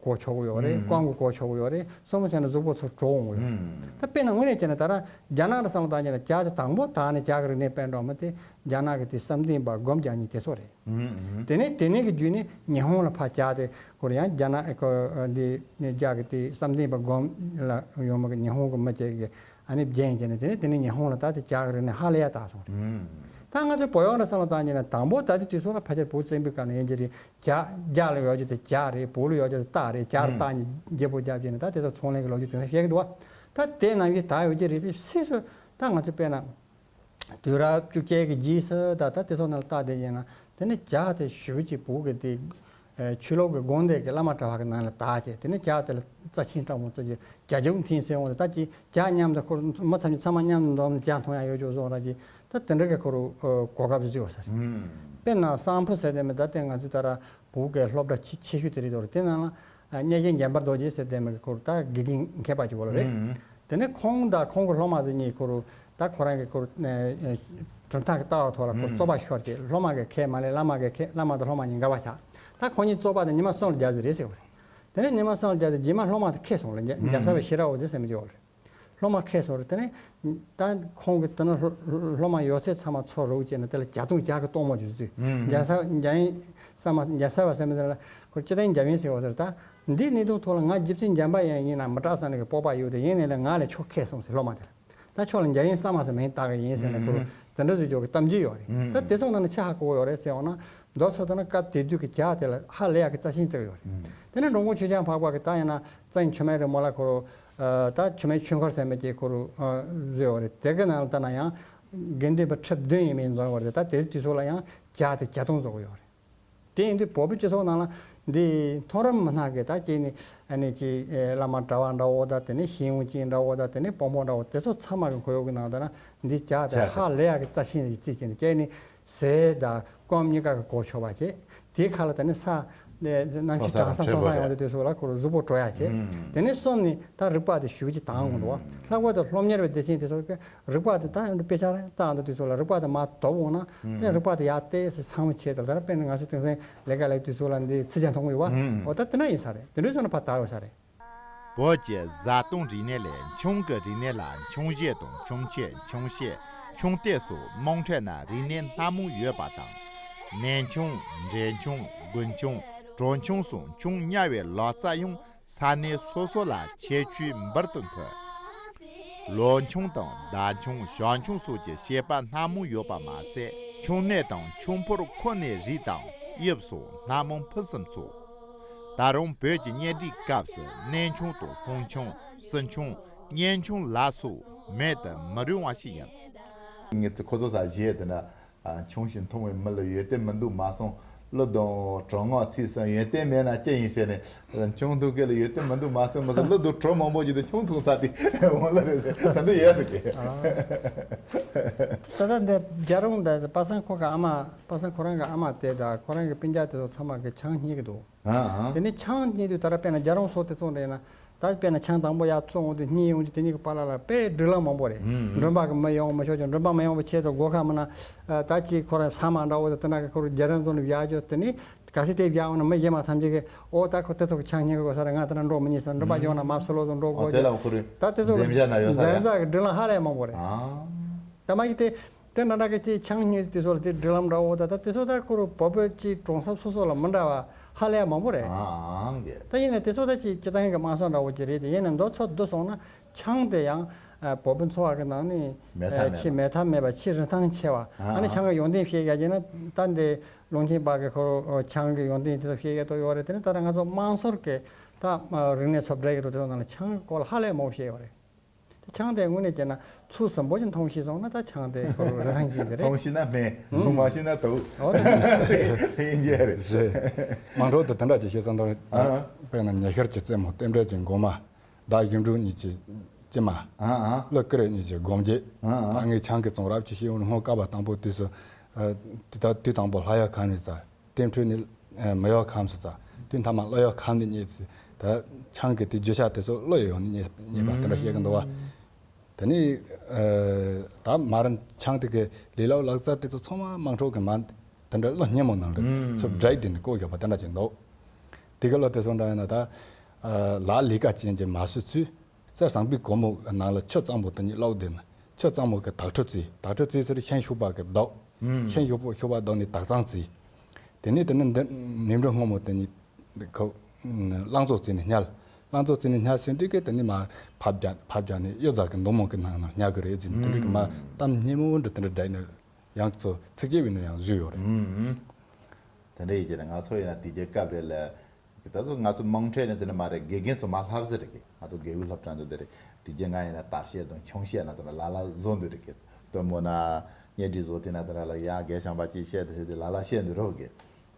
གོ་ཆོག་ཡོད་རེད། ཨང་ཨང་། ཀོང་གི་གོ་ཆོག་ཡོད་རེད། གསུམ་པའི་ཆ་ནས་གཟུགས་པོ་ཚོ་དྲོ་འོང་ཡོད་རེད། ཨང་ཨང་། ད་དཔེར་ན་དངོས་གནས་བྱས་ན་ད་ར་རྒྱ་ནག་ལ་བསམ་བློ་བཏང་ཉིན་ལ་ཇ་དེ་དང་པོ་དག་ནས་ཇ་གི་རིག་གནས་སྤེལ་འགྲོ་མི་དེ་རྒྱ་ནག་གི་དེ་བསམ་གཏན་པ་སྒོམ་རྒྱག་ཉིན་དེ་ཚོ་རེད། ཨང་ཨང་། དེ་ནས་དེ་ནས་གི་བརྒྱུད་ནས་ཉི་ཧོང་ལ་ཕར་ཇ་དེ་ཁོ་རང་ཡང་རྒྱ་ནག་ཨེ་ཁོ་འདི་ནས་ཇ་གི་དེ་བསམ་གཏན་པ་སྒོམ་ལ་ཡོང་མི་གི་ཉི་ཧོང་གི་མི་བཅས་ཀྱི་ཨ་ནི་རྒྱན་བྱས་ནས་དེ་ནས་དེ་ནས་ཉི་ཧོང་ལ་ད་དེ་ཇ་གི་རིག་གནས་ཧ་ལས་ཡ་དག་སོང་རེད། ཨང་། ད་ང་ཚོ་བོད་ཡོངས་ལ་བསམ་བློ་བཏང་ཉིན་ལ་དང་པོ་ད་དེ་དུས་ཚོད་ལ་ཕལ་ཆེར་བོད་བཙན་པོའི་སྐབས་ནས་ཡིན་གྱི་རེད། ཇ་རྒྱ་ལ་ཡོད་རྒྱུ་དེ་ཇ་རེད། བོད་ལ་ཡོད་རྒྱུ་དེ་སྟག་རེད། ཇ་རུ་ཨང་། སྟག་གཉིས་བརྗེ་པོ་རྒྱབ་བྱས་ནས་ད་དེ་ཚོ་ཚོང་ལས་ཀྱི་ལོ་རྒྱུས་དེ་ཚོ་བཤད་ཀྱི་འདུག་བ། ད་དེ་ནང་བཞིན་ད་ཡོད་ཀྱི་རེད། དེ་སྲིད་སུ་ད་ང་ཚོ་དཔེར་ན། དུས་རབས་བཅུ་བརྒྱད་ཀྱི་རྗེས་སུ་ད་ལྟ་དེ་ཚོ་ནང་ལ་བལྟ་བསྡད་ཡིན་ན་དེ་ནི་ཇ་དེ་ཞུ་གཅིག་བོད་ཀྱི་དེ་ཆོས་ལུགས་ཀྱི་དགོན་སྡེ་གི་བླ་མ་གྲྭ་བ་གི་ནང་ལ་བལྟ་བྱས་དེ་ནི་ཇ་དེ་ལ་རྩ་ཆེན་སྤྲང་པོ་བརྩི་གི་ཇ་རྒྱུག་འཐེན་ཟེར་འོང་དེ་ད་ཅི་ཇ་མཉམ་དུ་ཁོར་མི་ཐམས་ཅད་ཚང་མ་མཉམ་དུ་འཛོམས་ནས་ཇ་འཐུང་ཡ་ཡོད་ཅོག་བཟོ་འདྲ་ཅི་ད་དེ་འདྲ་གི་ཁོ་རུ་གོ་སྐབས་བཟོས་ཡོད་ས་རེད། དཔེར་ན་གསང་ཕུ་ཟེར་དེ་མི་ད་དེ་ང་ཚོའི་ད་ར་བོད་ཀྱི་སློབ་གྲྭ་ཆེ་ཆེ་ཤོས་དེ་རེད་དོ་རེད། དེ་ནང་ལ་གཉེར་ཆེན་འཇམ་དཔལ་རྡོ་རྗེ་ཟེར་དེ་མི་གི་ཁོ་རུ་ད་དགེ་རྒན་མཁས་པ་ཅིག་ཡོད་རེད། དེ་ནས་ཁོང་དང་ཁོང་གི་སློབ་མ་ཚོ་གཉིས་ཁོ་རུ་ད་ཁོ་རང་གི་ཁོ་རུ་གྲུབ་མཐའ་གི་ལྟ་བ་ཐོག་ལ་ཁོ་རྩོད་པ་ཤོར་ཏེ་སློབ་མ་གི་ཁས་མ་ལེན། བླ་མ་གི་ཁས། བླ་མ་དང་སློབ་མ་གཉིས་འགལ་བ་ཆགས། ད་ཁོ་གཉིས་རྩོད་པ་དེ་ཉི་མ་གསུམ་ལ་བརྒྱབ་ཟིག་རེད་ཟེར་བ་རེད། དེ་ནས་ཉི་མ་གསུམ་ལ་བརྒྱབ་དེ་རྗེས་མ་སློབ་མ་དེ་ཁེངས་སོང་ལ། འཇམ་དཔལ་ཤེས་རབ་འོད་ཟེར་ཟེར་མི་ཅིག་ཡོད་རེད། སློབ་མ་ཁེངས་སོང་རེད། དེ་ནས་ད་ཁོང་གི་དེ་ན་སློབ་མ་ཡོད་ཚད་ཚང་མ་ཚུར་རུག་བྱས་ནས་དེ་ལ་ཇ་འཐུང་ཇ་གི་གཏོར་མ་ཅིག་བཟོས། འཇམ་ས་འཇམ་ཡིན་ས་མ་འཇམ་ས་བ་ཟེར་མི་དེ་ལ་ཁོ་སྤྱི་བཏང་འཇམ་ཡིན་ཟེར་བ་ཟེར། ད་འདིའི་གནད་དོན་ཐོག་ལ་ང་རྗེ་བཙུན་འཇམ་དཔལ་ཡང་ཡིན་ན་མི་དྲག་ས་ནས་ཀྱི་སྤོབས་པ་ཡོད་དེ་ཡིན་ནའི་ལས་ང་ལས་ཁྱོད་ཁེངས་སོང་ཟེར་སློབ་མ་དེ་ལ། ད་ཁྱོད་ལ་འཇམ་ཡིན་ས་མ་ཟེར་མིང་བཏགས་ཀྱི་ཡིན་ཟེར་ནས་ཁོ་རུ་དེ་འདྲ་བཟོས་ཀྱོག་གི་གཏམ་རྒྱུད་ཡོད་རེད། ད་དེ་ཚོ་ནང་ནས་ཆ་ཧ་གོ་ཡོད་རེད་ཟེར་འོང་ན། མདོ་ཚོ་ལྟ་ན་སྐབས་དེ་དུས་ཀྱི་ཇ་དེ་ལ་ཧ་ལས་ཡག་གི་རྩ་ཆེན་བརྩི་གི་ཡོད་རེད། དེ་ནས་འགྲོ་མགོན་ཆོས་རྒྱལ་འཕགས་པ་གི་ད་ཡིན་ན་རྩ་བའི་ཆུ་སྨན་རི་མོ་ལ་ཁོ་རུ་ད་ཆུ་སྨན་ཆོས་འཁོར་ཟེར་མི་ཅིག་ཁོ་རུ་བཟོས་ཡོད་རེད། དེ་གི་ནང་ལ་ལྟ་ན་ཡང་དགེ་འདུན་པ་ཁྲི་བདུན་ཡས་མས་འཛོམས་ཡོད་རེད། ད་དེ་དུས་ཚོ་ལ་ཡང་ཇ་དེ་ཇ་འཐུང་བཟོ་གི་ཡོད་རེད། དེ་ཡིན་དུས་བོད་པའི་སྤྱི་ཚོགས་ནང་ལ་འདི་མཐོ་རིམ་མི་སྣ་གི་ད་ཅིག་ནི་ཨ་ནི་ཅིག་བླ་མ་གྲྭ་བ་འདྲ་བོ་ད་དེ་ནས་ཤེས་ཡོན་ཅན་འདྲ་བོ་ད་དེ་ནས་དཔོན་པོ་འདྲ་བོ་དེ་ཚོ་ཚང་མ་གི་ཁོར་ཡུག་གི་ནང་དུ་ན་འདི་ཇ་དེ་ཧ་ལས་ཡག་གི་རྩ་ཆེན་ཞིག་བརྩིས་བྱས་ནས་ཅིག་ནི་ཟས་དང་སྐོམ་གཉིས་ཀ་གི་གོ་ཆོད་པ་བྱས། དེའི་ཁ་ལ་དེ་ནས་ས་གནམ་གཤིས་གྲང་ས་ཚ་ས་ཡོང་དུས་དུས་སུ་ལ་ཁོ་རུ་གཟུགས་པོ་དྲོ་ཡག་བྱས། དེ་ནས་གསུམ་ནི་ད་རིག་པ་དེ་ཞུ་ཅིག་དྭངས་འོང་འདུག་བ། ལྷག་པར་དུ་སློབ་གཉེར་བའི་སྡེ་ཚན་དེ་ཚོ་གི་རིག་པ་དེ་ད་ཡང་དཔེ་ཆ་རེ་བལྟ་འདུག་དུས་ཚོད་ལ་རིག་པ་དེ་མར་དོར་འོང་ན་དེ་རིག་པ་དེ་ཡར་ཏོག་ཙམ་ཚང་བ་བྱས་ད་ལྟ་དཔེར་ན་ང་ཚོ་དེང་སང་ལས་ཀ་ལས་དུས་ཚོད་ལ་འདི་ཚིག་ཅན་མཐོང་གི་ཡོད་པ། འོ་ད་དེ་འདྲ་ཡིན་ས་རེད། དེ་འདྲའི་ཚོ་ན་ཕར་དར་ཡོད་ས་རེད། བོད་ཀྱི་བཟའ་བཏུང་རིག་གནས་ལས་མཆོང་གི་རིག་གནས་ལ་མཆོང་གཞས་དང་མཆོང་ཆས། མཆོང་གཞས། མཆོང་ལྟས་སོགས་དམངས་ཁྲོད་ན་རིག་གནས་སྣ་མང་ཡོད་པ་དང་། ནས་མཆོང་། འབྲས་མཆོང་། དགུན་མཆོང་། དྲོ་མཆོང་སོགས་མཆོང་ཉར་བའི་ལག་རྩལ་ཡང་ས་གནས་སོ་སོ་ལ་ཁྱད་ཆོས་འབུར་དུ་ཐོན། ལོ་མཆོང་དང་ཟླ་མཆོང་། ཞག་མཆོང་སོགས་ཀྱི་བཤད་པ་སྣ་མང་ཡོད་པ་མ་ཟད། མཆོང་གནས་དང་མཆོང་ཕོར་ཁོ་ནའི་རིགས་དང་དབྱིབས་སོགས་སྣ་མང་ཕུན་སུམ་ཚོགས། ད་རུང་བོད་ཀྱི་གཉེན་སྒྲིག་སྐབས་སུ་གནས་མཆོང་དང་ལྷུང་མཆོང་། བསིལ་མཆོང་། གཉེན་མཆོང་ལ་སོགས་མེད་དུ་མི་རུང་བ་ཞིག་ཡིན། ངེད་ཚོ་ཁོ་ཚོ་ས་གཞས་དེ་འདྲ་མཆོང་ཞིང་འཐུང་བའི་མི་ལ་ཡོད་དེ་མི་འདུག་མ་གསུངས། ཀླུ་དང་གྲོ་ངོགས་ཚིག་གསུམ་ཡོན་ཏན་མེད་ན་ཅི་ཡིན་ཟེར་ནས་མཆོང་འཐུང་མཁན་ལ་ཡོད་དེ་མི་འདུག་མ་གསུངས་མ་ཟད། ཀླུ་དང་གྲོ་མང་པོ་ཞིག་ཏུ་མཆོང་འཐུང་ས་དེ་འོང་ལ་རེད་ཟེར། ད་འདི་ཡོད་དུ་གི། ད་ལྟ་འདི་རྒྱལ་རོང་འདྲ་པ་སངས་ཁོ་གི་ཨ་མ། པ་སངས་ཁོ་རང་གི་ཨ་མ་དེ་དང་ཁོ་རང་གི་སྤུན་ཀྱག་དེ་ཚོ་ཚང་མ་གི་ཆང་རྙེད་ཀྱི་འདུག། ཨ་ཨ། དེ་ནས་ཆང་རྙེད་དུས་ད་ར་དཔེར་ན་རྒྱལ་རོང་སོགས་དེ་ཚོ་འདྲ་ཡིན་ན། ད་དཔེར་ན་ཆང་དང་པོ་ཡར་བཙོང་འོང་དུས་རྙེད་འོང་དུས་དེ་གཉིས་ཀྱི་བར་ལ་ལ་དཔེ་སྒྲིག་ལམ་མང་པོ་རེད། ཨུམ་ཨུམ། མགྲོན་པོ་གི་མི་ཡོང་མི་ཆོག་ཀྱང་མགྲོན་པོ་མི་ཡོང་བའི་ཆེད་དུ་སྒོ་ཁ་མིན་ན། ད་ཅིག་ཁོ་རང་ཟ་མ་འདྲ་བོ་དང་དེ་འདྲ་གི་ཁོ་རང་རྒྱལ་རོང་དུ་ནས་བཞག་ཆོག་དེ་ནས་གལ་སྲིད་དེ་བཞག་འོང་ན་མི་གཞན་མ་ཐམས་ཅད་ཀྱིས་ཨོ་ད་ཁོ་དེ་ཚོ་གི་ཆང་རྙེད་གི་དགོས་ས་རེད། ང་དེ་འདྲ་འགྲོ་མི་ཉན་ས། མགྲོན་པོ་ཡོང་ན་མ་ཕྱི་ལོགས་སུ་འགྲོ་ཨོ་དགོས་དེ་ཀྱི། ལ་ཁོ་རང་ད་དེ་ཚོ་གི་འཛེམ་བྱ་ན་ཡོད་ས་རེད། འཛེམ་བྱ་གི་སྒྲིག་ལམ་ཧ་ལས་མང་པོ་རེད། ཨ། ད་མ་གི་དེ། དེ་འདྲ་འདྲ་གི་ཅིག་ཆང་རྙེད་དུས་ཚོད་ལ་དེ་སྒྲིག་ལམ་འདྲ་བོ་ད་ད་དེ་ཚོ་ད་ཁོ་རུ་བོད་བོད་ཀྱི་གྲོང་གསེབ་སོ་སོ་ལ་མི་འདྲ་བ་ཧ་ལས་མང་པོ་རེད། ཨང་གི། ད་ཡིན་ན་དེ་ཚོ་ད་ཅིག་སྤྱི་བཏང་གི་དམངས་སྲོལ་འདྲ་བོ་ཅིག་རེད་དེ། ཡིན་ན་མདོ་ཚོ་བསྡུ་སོང་ན་ཆང་དེ་ཡང་ཨ་བོད་པའི་འཚོ་བ་གི་ནང་ནས་མེད་ཐབས་མེད་པ། ཆེས་མེད་ཐབས་མེད་པ་ཆེས་རིན་ཐང་ཆེ་བ། ཨ་ཨ་ནི་ཆང་གི་ཡོན་ཏན་བཤད་ཡ་ཡིན་ན་ད་འདི་ཀློང་ཆེན་པ་གི་ཁོ་རུ་ཆང་གི་ཡོན་ཏན་དེ་ཚོ་བཤད་ཡ་ཏོ་ཡོད་རེད། དེ་ནི་ད་ལྟ་ང་ཚོ་དམངས་སྲོལ་གི་ད་རིག་གནས་འཚོ་བསྒྲིགས་ཡ་ཏོ་དེ་ཚོ་ནང་ལ་ཆང་གི་སྐོར་ལ་ཧ་ལས་མང་པོ་བཤད་ཡོད་རེད། ཆང་དེ་དངོས་གནས་བྱས་ན་ཚུལ་ཟིན་པོ་ཞིག་འཐུང་ཤེས་སོང་ན་ད་ཆང་དེ་ཁོ་རང་རིན་ཐང་ཅན་དེ་རེད། འཐུང་ཤེས་ན་སྨན། འཐུང་མ་ཤེས་ན་དུག། འོ་དེ་འདྲ་རེད། དེ་ཡིན་གྱི་རེད། རེད། དམངས་ཁྲོད་དུ་དེ་འདྲ་ཅིག་བཤད་སོང་དང་། ཨ། དཔེར་ན་ཉི་ཤར་གྱི་རྩེ་མོ། རྟེན་འབྲེལ་གྱི་མགོ་མ། ཟླ་གཞོན་དྲུག་གཉིས་ཀྱི་སྐྱེས་མ། ཨ་ཨ། ཀླུ་དཀར་གཉིས་ཀྱི་སྒོམ་རྒྱན། ཨ་ཨ། ད་ངས་ཆང་གི་བཙོང་རབས་ཅིག་བཤད་འོང་། སྔོན་སྐབས་དང་པོ་དུས་སུ། ཨ། དུས་ད་དུས་དང་པོ་ལྷ་ཡག་ཁང་ནས་ཟ། རྟེན་འབྲེལ་ནི་ཨ་མི་ཡག་ཁམས་སུ་ཙ། དུས་མཐའ་མ་ཀླུ་ཡག་ཁམས་ནས་རྙེད་ཚེ། ད་ཆང་གི་དེ་རྒྱུ་ཆ་དེ་ཚོ་ཀླུ་ཡག་ཡོང་ནས་རྙེད་རྙེད་པ་དེ་འདྲ་བཤད་ཀྱི་འདུག་བ། དེ་ནས་ཨ་ད་མ་རན་ཆང་དེ་གི་ལས་སླ་བོ་ལག་རྩལ་དེ་ཚོ་ཚང་མ་དམངས་ཁྲོད་ཀྱི་མ་དེ་འདྲ་ཀླུ་སྙེ་མོ་ནང་ལ་ཚུར་བསྒྲིགས་དེ་ནས་བཀོད་བཞག་པ་དེ་འདྲ་ཅིག་འདུག། དེ་གི་ཀླུ་དེ་ཚོ་འདྲ་ཡིན་ན་ད་ཨ་ལ་ལས་ཀ་ཅན་གྱི་མ་སྲོལ་ཚུལ། གསེར་ཟངས་པའི་གོར་མོ་ནང་ལ་ཆུ་གཙང་པོ་དེ་ཉིད་བླུགས་དེ་ནི་ཆུ་གཙང་མོ་གི་དག་ཁྲུ་བཙོས། དག་ཁྲུ་བཙོས་ཚེ་ཤིང་ཤུག་པ་གི་བདོག། ཨུམ། ཤིང་ཤུག་པ་ཤུག་པ་བདོག་ནས་དག་གཙང་བཙོས། དེ་ནས་དེ་ནི་འདི་ནེམ་རི་སྔོན་མོ་དེ་ཉིད་ཁོ་རླངས་བཙོག་བཙོས་ནས་བསྙལ། རླངས་བཙོག་བཙོས་ནས་བསྙལ་ཟིན་དུས་ཀྱི་དེ་ནི་མར་ཕབ་རྒྱག་ཕབ་རྒྱག་ནས་གཡུ་རྫ་གི་མདོང་མོ་གི་ནང་ན་བསྙལ་གི་རེད་ཟེར་ནས་དེ་འདྲ་གི་མ་གཏམ་སྙན་མོ་འདྲ་དེ་འདྲ་བསྒྲིགས་ནས་ཡང་ཚོ་ཚིགས་བཅད་བྱས་ནས་ཡང་བཟོས་ཡོད་རེད། ཨུམ། དེ་འདྲ་ཡིན་གྱི་རེད། ང་ཚོ་ཡིན་ན་དེ་རྒྱལ་སྐབས་རེད་ལ། ད་དུང་ང་ཚོ་དམངས་ཁྲོད་ནས་དེ་འདྲ་མ་རེད། དགེ་རྒན་ཚོ་མ་ལྷབ་ཟེར་རེད་གི། ང་ཚོ་དགེ་འོས་སློབ་གྲྭ་འདི་འདི་རེད། དེ་རྒྱུན་ང་ཡིན་ན་དར་བཤད་དང་ཆུང་བཤད་ན་དེ་འདྲ་ལ་ལ་བཟོ་འདི་རེད་གི། སྟོན་མོ་ན་གཉེན་སྒྲིག་བཟོ་དེ་ན་དེ་འདྲ་ལ་ཡང་དགེ་བཤམས་པ་ཅིག་བཤད་དེ་ཟེར་དེ་ལ་ལ་བཤད་འདི་རོགས་གི།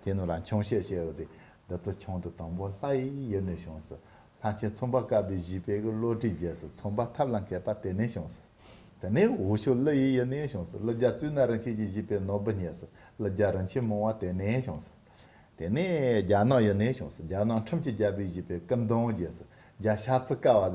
དེ་ནང་ལ་ཆུང་བཤད་བཤད་ཡོད་དེ། འདི་ཚོ་ཆུང་དུ་དང་པོ་ལྷ་ཡི་ཡུལ་ནས་བྱུང་ཟེར། ལྷ་ཆེན་ཚོང་པ་དཀར་པོའི་བཞེད་པའི་གི་བློ་གྲོས་རྒྱས་ཟེར། ཚོང་པ་ཐབས་ལ་མཁས་པ་དེ་ནས་བྱུང་ཟེར། དེ་ནས་འོག་ཕྱོགས་ཀླུ་ཡི་ཡུལ་ནས་བྱུང་ཟེར། ཀླུ་རྒྱལ་གཙུག་ན་རིན་ཆེན་གྱིས་བཞེད་པའི་ནོར་བུ་སྙེད་ཟེར། ཀླུ་རྒྱལ་རིན་ཆེན་མང་བ་དེ་ནས་བྱུང་ཟེར། དེ་ནས་རྒྱ་ནག་ཡུལ་ནས་བྱུང་ཟེར། རྒྱ་ནག་ཁྲིམས་ཀྱི་རྒྱལ་པོས་བཞེད་པའི་ཀུན་དང་རྒྱལ་ཟེར། རྒྱ་ཤ་ཚ་དཀའ་བ་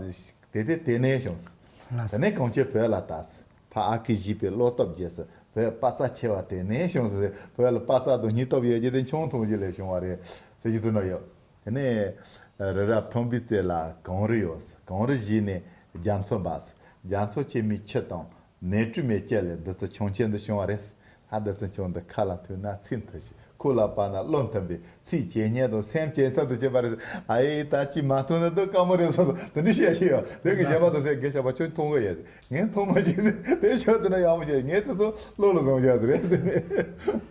དེ་དེ་དེ་དེ་ནས་བྱུང་ཟེར། དེ་ནས་གངས་ཅན་བོད་ལ་དར་ཟེར། ཕ་ཨ་ཁུས་བཞེད་པའི་བློ་སྟོབས་རྒྱས་ཟེར། བོད་དཔའ་རྩལ་ཆེ་བ་དེ་ནས་བྱུང་ཟེར། བོད་ལ་དཔའ་རྩལ་དང་སྙིང་སྟོབས་ཡོད་རྒྱུ་དེ་ཆུང་འཐུང་རྒྱུ་ལས་བྱུང་བ་རེད་ཟེར་གྱི་འདུག་ན་ཡོད། དེ་ནས་རི་རབ་མཐོན་པོའི་རྩེ་ལ་གངས་རི་ཡོད་ཟེར། གངས་རི་བཞི་ནས་རྒྱ་མཚོ་འབབ་ཟེར། རྒྱ་མཚོ་ཆེན་མོའི་ཆུ་དང་ནས་དྲོས་མའི་སྐྱ་ལས་བདུད་རྩི་ཆུང་ཆེན་འདི་བྱུང་བ་རེད། ད་བདུད་རྩི་ཆུང་འདི་ཁ་ལ་ཐུག་ན་ཚིག་མཐུན་ཞིང་། ཁོག་ལ་བབས་ན་བློ་མཐུན་པས། ཚིག་ཇེ་སྙན་དང་སེམས་ཇེ་མཐུན་དུ་བྱེད་པ་རེད། ཨ་ཡེ་ད་ཅི་མ་ཐུག་ན་འདི་དཀའ་མོ་རེད་ཟེར་སོང་། དེ་འདྲ་བཤད་ཤེས་ཡོད། དེ་གི་གཞན་པ་ཚོ་ཟེར་དགེ་བཤེས་པ་ཁྱོད་མཐོང་གི་ཡོད། ངས་མཐོང་མ་ཤེས་ཟེར། དེ་ཆོག་དེ་ན་ཡག་པོ་བྱས། ངས་དེ་ཚོ་བློ་ལ་བཟུང་བྱས་ཟེར་རེད་ཟེར་ནས།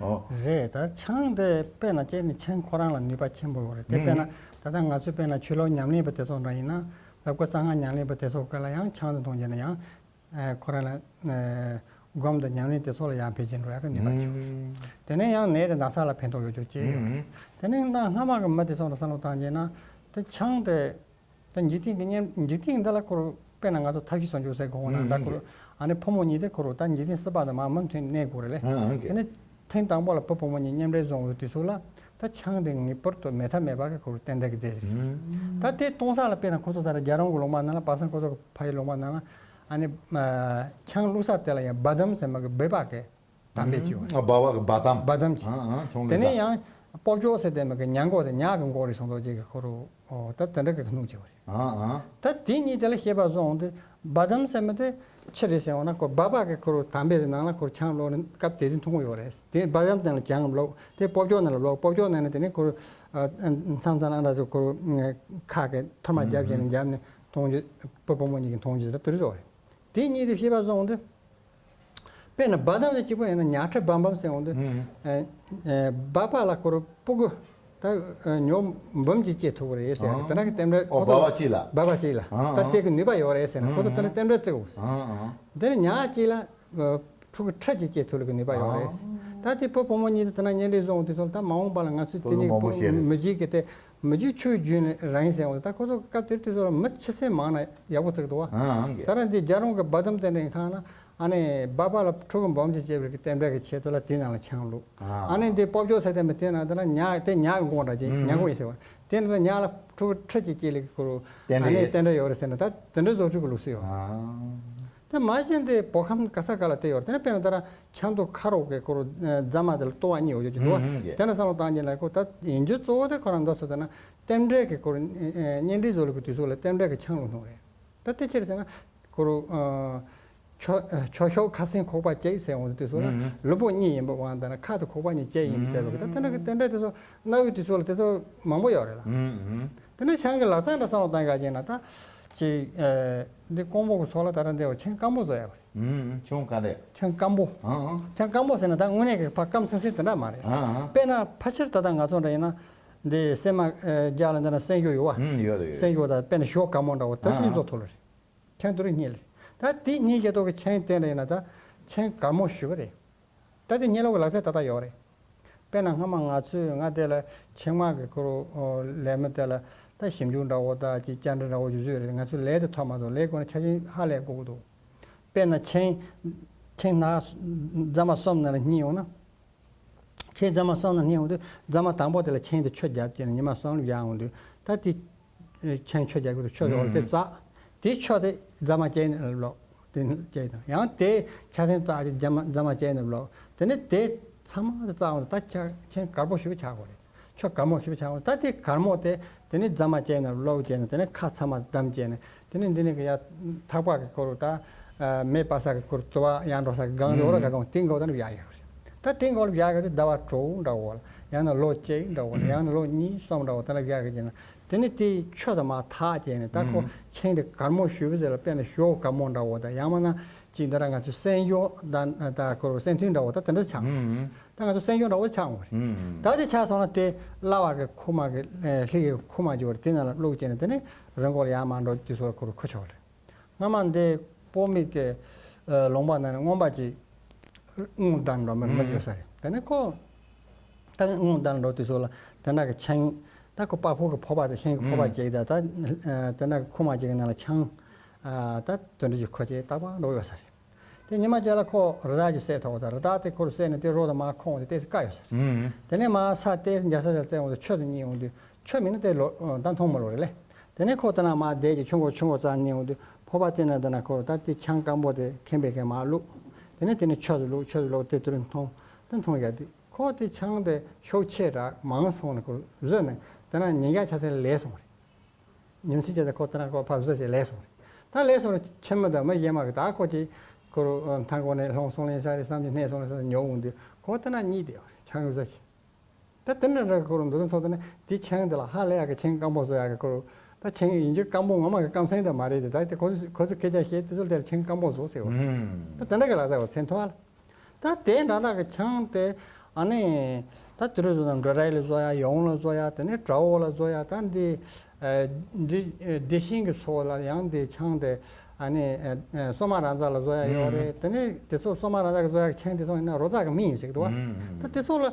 ཨོ། རེད། ད་ཆང་དེ་དཔེར་ན་ཁྱེད་ནི་ཆང་ཁོ་རང་ལ་ནུས་པ་ཆེན་པོ་ཡོད་རེད། དེ་དཔེར་ན་ད་ལྟ་ང་ཚོས་དཔེར་ན་ཆོས་ལུགས་ཉམས་ལེན་པ་དེ་ཚོ་འདྲ་ཡིན་ན། ལབ་ཀ་གསང་སྔགས་ཉམས་ལེན་པ་དེ་ཚོ་སྐབས་ལ་ཡང་ཆང་དེ་འཐུང་བྱས་ན་ཡང་ཁོ་རང་ལ་སྒོམ་དང་ཉམས་ལེན་དེ་ཚོ་ལ་ཡང་འཕེལ་རྒྱས་འགྲོ་ཡག་གི་ནུས་པ་ཆེན་པོ་ཡོད། དེ་ནས་ཡང་ནད་དང་ན་ཚ་ལ་ཕན་ཐོགས་ཡོད་རྒྱུ་ཅིག་ཡོད་རེད། དེ་ནས་ད་སྔ་མ་གི་མི་དེ་ཚོ་ལ་བསམ་བློ་བཏང་བྱས་ན་དེ་ཆང་དེ། ད་འཇིག་རྟེན་གྱི་མཉམ་འཇིག་རྟེན་འདི་ལ་ཁོ་རང་དཔེར་ན་ང་ཚོ་ཐབས་ཤེས་སྲུང་སྐྱོབ་ཟེར་དགོས་ན་ད་ཁོ་རང་ཨ་ནི་ཕོ་མོ་གཉིས་དེ་ཁོ་རང་ད་འཇིག་རྟེན་སྲིད་པ་དང་མ་མུ་མཐུད་གནས་དགོས་རེད་ལེ། དེ་ནས་ཐེངས་དང་པོ་ལ་བུ་བུ་མོ་གཉིས་མཉམ་འབྲེལ་བཟུང་བའི་དུས་སུ་ལ་ད་ཆང་དེ་ངེས་པར་དུ་མེད་ཐབས་མེད་པ་གི་ཁོ་རང་རྟེན་འབྲེལ་གྱི་རྫས་རེད། ད་དེ་གཏོང་ས་ལ་དཔེར་ན་ཁོ་ཚོ་ད་ར་རྒྱལ་རོང་གི་ལུང་པ་ནང་ལ་པ་སངས་ཁོ་ཚོ་གི་ཕ་ཡི་ལུང་པ་ནང་ལ་ཨ་ནི་ཆང་བླུགས་ས་དེ་ལ་ཡང་བ་དམ་ཟེར་མ་གི་སྦལ་པ་གི། དམ་པའི་ཅིག་ཡོད་རེད། ཨ་སྦལ་པ་གི་བ་དམ། བ་དམ་ཅིག། ཨ་ཨ་ཆུང་ལས་དེ་ནས་ས། ཡང་ སྤོ་ཀྱོག་ཟེར་དེ་མི་གི་ཉ་མགོ་ཟེར་ཉག་གི་མགོ་རེད་སོང་དོ་ཅིག་གི་ཁོ་རུ་ཨོ་ད་དེ་འདྲ་གི་སྣུམ་བྱེད་པ་རེད། ཨ་ཨ། ད་དེ་གཉིས་དེ་ལ་ཤེས་པ་བཟུང་དུས་བ་དམ་ཟེར་མི་དེ་ཆི་རེད་ཟེར་བ་ན་ཁོ་སྦ་བ་གི་ཁོ་རུ་དམ་པའི་ནང་ལ་ཁོ་རུ་ཆང་བླུགས་ནས་སྐབས་དེ་དུས་འཐུང་གི་ཡོད་རེད། དེ་བ་དམ་དེ་ལ་ཆང་བླུགས། དེ་སྤོ་ཀྱོག་ནང་ལ་བླུགས། སྤོ་ཀྱོག་ནང་ནས་དེ་ནས་ཁོ་རུ་མཚམས་མཚམས་ལ་ཨ་འདྲ་ཚོ་ཁོ་རུ་ཁ་གི་ཐུར་མ་རྒྱབ་བྱས་ནས་རྒྱབ་ནས་འཐུང་རྒྱུ། སྤོ་སྤོ་མོ་གཉིས་ཀྱི་འཐུང་རྒྱུ་ཟེར་དུས་ཚོད་རེད། དེ་གཉིས་དེ་ཤེས་པ་བཟུང་དུས། དཔེར་ན་བ་དམ་དེ་གཅིག་པོ་ཡིན་ན་ཉག་ཕྲ་བ་དམ་ཟེར་འོང་དུས། ཨུམ། ཨེ་ཨེ་སྦ་བ་ལ་ཁོ་རུ་སྤུ་གུ་ད་ཉོ་འབུམ་གཅིག་སྐྱེ་ཐུབ་རེད་ཟེར། ཨང་། དེ་ན་གི་རྟེན་འབྲེལ་ཨོ་ཁོ་ཚོ་སྦ་བ་གཅིག་ལ། སྦ་བ་གཅིག་ལ། ཨང་། ད་དེ་གི་ནུས་པ་ཡོད་རེད་ཟེར་ན་ཁོ་ཚོ་དེ་ན་རྟེན་འབྲེལ་བརྩི་དགོས། ཨང་ཨང་། དེ་ནི་ཉག་གཅིག་ལ་ཕྲུ་གུ་ཁྲི་གཅིག་སྐྱེ་ཐུབ་ལ་གི་ནུས་པ་ཡོད་རེད། ཨང་། ད་དེ་སྤོ་སྤོ་མོ་གཉིས་དེ་དེ་ན་གཉེན་སྒྲིག་བཟོ་འོང་དུས་ཚོད་ད་མ་འོངས་པ་ལ་ང་ཚོས་དེ་ནི་མང་པོ་བཤད་རེད། མི་རྒྱུད་ཀྱི་དེ་མི་རྒྱུད་ཆོས་རྒྱུན་རིང་ཟེར་འོང་དུས་ད་ཁོ་ཚོ་སྐབས་དེར་དུས་ཚོད་ལ་མི་ཆི་སེ་མང་ན་ཡག་པོ་བརྩི་གི་འདུག་བ། ཨང་ཨང་གི། ད་ར་འདི་རྒྱ་རོང་གི་བ་དམ་རྟེན་འབྲེལ་ཁང་ན། ཨ་ནི་སྦ་བ་ལ་ཕྲུ་གུ་འབུམ་གཅིག་སྐྱེ་བའི་རྟེན་འབྲེལ་གྱི་ཆེད་དུ་ལ་དེའི་ནང་ལ་ཆང་བླུགས། ཨ་ནི་འདི་སྤོ་ཀྱོག་ཟེར་དེ་མི་དེ་ན་དེ་ལ་ཉག་དེ་ཉག་གི་མགོ་འདྲ་ཅིག་ཨུམ། ཉག་མགོ་ཡིན་ཟེར་བ། དེ་ནི་ཉག་ལ་ཕྲུ་གུ་ཁྲི་གཅིག་སྐྱེ་ལེ་གི་ཁོ་རུ་རྟེན་ཨ་འབྲེལ་ནི་ཡོད། རྟེན་འབྲེལ་ཡོད་རེད་ཟེར་ན་ད་དེ་འདྲ་བཟོ་བཅུག་གི་ལུགས་སུ་ཡོད། ཨ། དེ་མ་གཞི་འདི་བོད་ཁམས་ག་ས་ག་ལ་དེ་ཡོད་རེད། དེ་ནི་དཔེར་ན་ད་ར་ཆབ་མདོ་ཁ་རོག་གི་ཁོ་རུ་རྫ་མ་དེ་ལ་ལྟོ་བ་གཉིས་ཡོད་ཀྱི་འདུག་བ། ཨུམ་ཨུམ་ཡེ། དེ་ནི་བསམ་བློ་བཏང་རྒྱུ་ན་ཁོ་ད་ཡིན་རྒྱུ་གཙོ་བོ་དེ་ཁོ་རང་འདོད་ཚོད་དེ་ན་རྟེན་འབྲེལ་གྱི་ཁོ་རུ་གཉེན་སྒྲིག་བཟོ་ལུགས་ཀྱི་དུས་ཚོད་ལ་རྟེན་འབྲེལ་གྱི་ཆང་བླུགས་སྣང་རེད། ད་དེ་ཕྱིར་ཟེར་ན། ཁོ་རུ། ཨ། ཆོས་ཆོས་ཤོག་ཁ་སེང་ཁོག་པ་གཅིག་ཟེར་འོང་དུས་སུ་ལ། ཨུམ། ལུས་པོ་གཉིས་ཡིན་པ་དབང་ད་ན་ཁ་དང་ཁོག་པ་གཉིས་གཅིག་ཡིན་པ་དེ་ལ་གི་ད་དེ་འདྲ་གི་རྟེན་འབྲེལ་དེ་ཚོ་གནའ་བོའི་དུས་ཚོད་ལ་དེ་ཚོ་མང་པོ་ཡོད་རེད་ལ། ཨུམ། དེ་ནས་ཆང་གི་ལག་རྩལ་འདྲ་བསམ་བློ་བཏང་ག་བྱས་ན་ད། ཅིག་ཨེ། འདི་ཀོང་པོ་གི་ཚོགས་ལ་ད་ར་འདི་བ་ཆང་སྐམ་པོ་བཟོ་ཡ་བ་རེད། ཨུམ། ཆང་སྐམ་པོ། ཆང་སྐམ་པོ། ཨང་ཨང་། ཆང་སྐམ་པོ་ཟེར་ན་ད་དངོས་གནས་ཀྱི་ཕ་སྐམ་སིང་སིང་དེ་འདྲ་མ་རེད། ཨང་ཨང་། དཔེར་ན་ཕལ་ཆེར་ད་ལྟ་ང་ཚོ་འདྲ་ཡིན་ན། འདི་སྲན་མ་ཨེ། རྒྱག་ལ་འདི་ན་སྲན་ཞོ་ཡོད་བ། ཨུམ། ཡོད་ཡོད། སྲན་ཞོ་ད་དཔེར་ན་ཞོ་དཀར་མོ་འདྲ་བོ་ད་སྲན་ཞོ་ཐོག་ལ་རེད། ཆང་དུ་རུ་རྙེད་ལེ། ད་དེ་རྙེད་རྒྱ་ཏོག་གི་ཆང་བསྟན་རེད་ན་ད་ཆང་དཀར་མོ་ཞུ་གི་རེད། ད་དེ་རྙེད་ལོག་གི་ལག་རྩལ་ད་ལྟ་ཡོད་རེད། དཔེར་ན་སྔ་མ་ང་ཚོས་ང་དེ་ལ་ཆེང་མ་གི་ཁོ་རུ་ལས་མི་དེ་ལ་ད་ཞིབ་འཇུག་འདྲ་བོ་ད་ཅིག་བཅར་འདྲི་འདྲ་བོ་ཞུ་རྒྱུ་ཡོད་རེད། ང་ཚོས་ལས་དེ་ཐོབ་མ་སོང་། ལས་དགོས་ན་ཆ་རྐྱེན་ཧ་ལས་དགོས་ཀྱི་འདུག་དཔེར་ན་ཆང་ཆང་ནག་རྫ་མ་གསུམ་ནང་ལ་རྙེད་ཡོང་ན། ཆང་རྫ་མ་གསུམ་ནང་རྙེད་འོང་དུས་རྫ་མ་དང་པོ་དེ་ལ་ཆང་དེ་ཆུ་བརྒྱབ་བྱས་ནས་ཉི་མ་གསུམ་བཞག་འོང་དུས་ད་དེ་ཆང་ཆུ་བརྒྱབ་ཀྱི་འདུག་ཆུ་བརྒྱབ་དེ་བཙགས། དེ་ཆུ་དེ་རྫ་མ་སྐྱེལ་ནས་ལོག་དེ་སྐྱེལ་དང་ཡང་དེ་ཆ་ཚང་བཙགས་ཀྱི་རྫ་མ་རྫ་མ་སྐྱེལ་ནས་ལོག་དེ་ནས་དེ་ཚང་མ་དེ་བཙགས་འོང་དུས་ད་ཆ་ཆང་དཀར་པོ་ཞིག་ཆགས་དགོས་རེད། ཆུ་དཀར་མོ་ཞིག་ཆགས་འོང་ད་དེ་དཀར་མོ་དེ་དེ་ནས་རྫ་མ་སྐྱེལ་ནས་ལོག་བྱས་ནས་དེ་ནས་ཁ་ཚང་མ་བསྡམས་བྱས་ནས། དེ་ནས་འདི་ནས་ཀྱི་ཡ་ཐག་པ་གི་ཁོ་རུ་ད། མེ་སྤར་ས་གི་ཁོ་རུ་དུ་བ་ཡང་འགྲོ་ས་གི་སྒང་ཟེར་བ་ལ་ག་གང་དེ་འགོ་ད་ནི་བཞག་ཡོད་རེད། ད་དེ་འགོ་ལ་བཞག་གི་དུས་ཟླ་བ་དྲུག་འདྲ་བོ་ལ་ཡང་ན་ལོ་གཅིག་འདྲ་བོ་ལ་ཡང་ན་ལོ་གཉིས་གསུམ་འདྲ་བོ་ད་ལ་བཞག་གི་ཡིན་ན་དེ་ནས་དེའི་ཆུ་དུ་མ་ཐག་བཅད་ནས་ད་ཁོ་ཆེན་དེ་དཀར་མོ་ཞུ་བ་ཟེར་ལ་དཔེར་ན་ཞོ་དཀར་མོ་འདྲ་བོ་ད་ཡང་མིན་ན་ཅིག་འདི་ར་ང་ཚོའི་སྲན་ཞོ་ད་ད་ཁོ་རུ་སྲན་ཐུན་འདྲ་བོ་ད་དེ་འདྲ་ཆགས། ད་ང་ཚོ་སྲན་ཞོ་འདྲ་བོ་ཆགས་འོང་རེད། ད་དེ་ཆགས་སོང་ན་དེ་གླ་བ་གི་ཁུག་མ་གི་ལྷི་གི་ཁུག་མ་ཅིག་ཡོད་རེད། དེ་ནང་ལ་བླུགས་བྱས་ནས་དེ་ནས་རི་མགོ་ལ་ཡར་མར་འགྲོ་དུས་ཚོད་ཁོ་རུ་ཁུ་ཆོག་རེད། སྔ་མ་འདི་སྤོ་མི་གི་ལུང་པ་ནང་ནས་རྔོན་པ་ཅིག་དངུལ་བཏང་འགྲོ་མི་མི་ཡོད་ས་རེད། དེ་ནས་ཁོ་ད་དངུལ་བཏང་འགྲོ་དུས་ཚོད་ལ་དེ་ན་གི་ཆང་ད་ཁོ་པགས་ཕུག་གི་ཕོར་པ་དེ་ཤིང་གི་ཕོར་པ་ཅིག་ད་ད་དེ་ན་གི་ཁུག་མ་ཅིག་གི་ནང་ལ་ཆང་ད་དོན་འགྲུབ་ཀྱི་ཁོ་ཅིག་ཏག་པ་འགྲོ་ཡོད་ས་རེད། དེ་ཉི་མ་གཅིག་ལ་ཁོ་རི་དྭགས་ཀྱིས་བསད་ཐུབ་པ་དང་རི་དྭགས་དེ་ཁོ་རུ་བསད་ནས་དེ་རོ་དང་མར་ཁོང་དེ་ཏོག་ཙམ་བཀག་ཡོད་ས་རེད། དེ་ནས་མར་ས་དེ་འཇའ་ས་ཆ་བཙལ་འོང་དུས་ཆུ་དེ་རྙེད་འོང་དུས་ཆུ་མིན་ན་དེ་ལོ་ད་མཐོང་མ་ལོ་རེད་ལེ། དེ་ནས་ཁོ་དེ་ན་མར་བསྡད་ཀྱི་ཆུ་མགོ་ཆུ་མགོ་རྩ་རྙེད་འོང་དུས་ཕོར་པ་དེ་ན་དེ་ན་ཁོ་རུ་ད་དེ་ཆང་སྐམ་པོ་དེ་ཁེངས་པའི་ཁེངས་མར་བླུགས། དེ་ནས་དེ་ནས་ཆུ་དེ་བླུགས་ཆུ་དེ་བླུགས་དེ་དུས་མཐོང་དེ་མཐོང་ཡ་དུས་ཁོ་དེ་ཆང་དེ་ཤུགས་ཆེ་དྲགས་མང་སོང་ནས་ཁོ་རུ་བཟོས་ནས་དེ་ན་ཉིན་འགའ་ཆ་ཚད་ལས་སོང་རེད། ཉིན་ཕྱེད་ཅིག་ཙམ་ཁོ་དེ་ན་ཁོ་ཕར་བཟོ་བྱས་ལས་སོང་རེད། ད་ལས་སོང་རེད་ཕྱི་མི་དང་མི་གཞན་མ་གི་ད་ཁོ་ཅིག་ཁོ་རུ་མཐའ་འཁོར་ནས་ལྷོང་སོང་ལེན་ས་རེད་བསམ་གྱི་སྣེ་སོང་ལེན་ས་ཉོ་འོང་དུས་ཁོ་དེ་ན་གཉིད་དེ་ཡོད་རེད་ཆང་བཟོ་བྱས། ད་དེ་འདྲ་འདྲ་གི་ཁོ་རུ་འདུག་ཚོ་དེ་ན་དེ་ཆང་དེ་ལ་ཧ་ལས་ཡག་གི་ཆང་སྐམ་པོ་བཟོ་ཡག་གི་ཁོ་རུ་ད་ཆང་ཡིན་རྒྱུ་སྐམ་པོ་ངོ་མ་གི་སྐམ་སེང་དེ་མ་རེད་དེ་ད་དེ་ཁོ་ཚོ་ཁོ་ཚོ་སྐད་ཆ་བཤད་དུས་ཚོད་དེར་ཆང་སྐམ་པོ་བཟོ་ཟེར་བ་ད་དེ་འདྲ་གི་ལག་ཆ་བ་མཚན་ཐོག་ལ། ད་དེ་འདྲ་འདྲ་གི་ཆང་དེ་ཨ་ནི་ད་དེ་རུ་བཟོ་ན་འབྲུ་རིགས་ལ་བཟོ་ཡ་ཡོང་ལ་བཟོ་ཡ་དེ་ནས་དགྲ་བོ་ལ་བཟོ་ཡ་ད་འདི་འདི་འདི་ཤིང་གི་ཚོགས་ལ་ཡང་འདི་ཆང་དེ་ཨ་ནི་སོ་མ་རང་ཚ་ལ་བཟོ་ཡ་ཡོད་རེད། དེ་ནས་དེ་ཚོ་སོ་མ་རང་ཚ་གི་བཟོ་ཡ་གི་ཆང་དེ་ཚོ་ཡིན་ན་རོ་ཙག་གི་མི་ཡིན་ཟེར་གི་འདུག་བ། ད་དེ་ཚོ་ལ་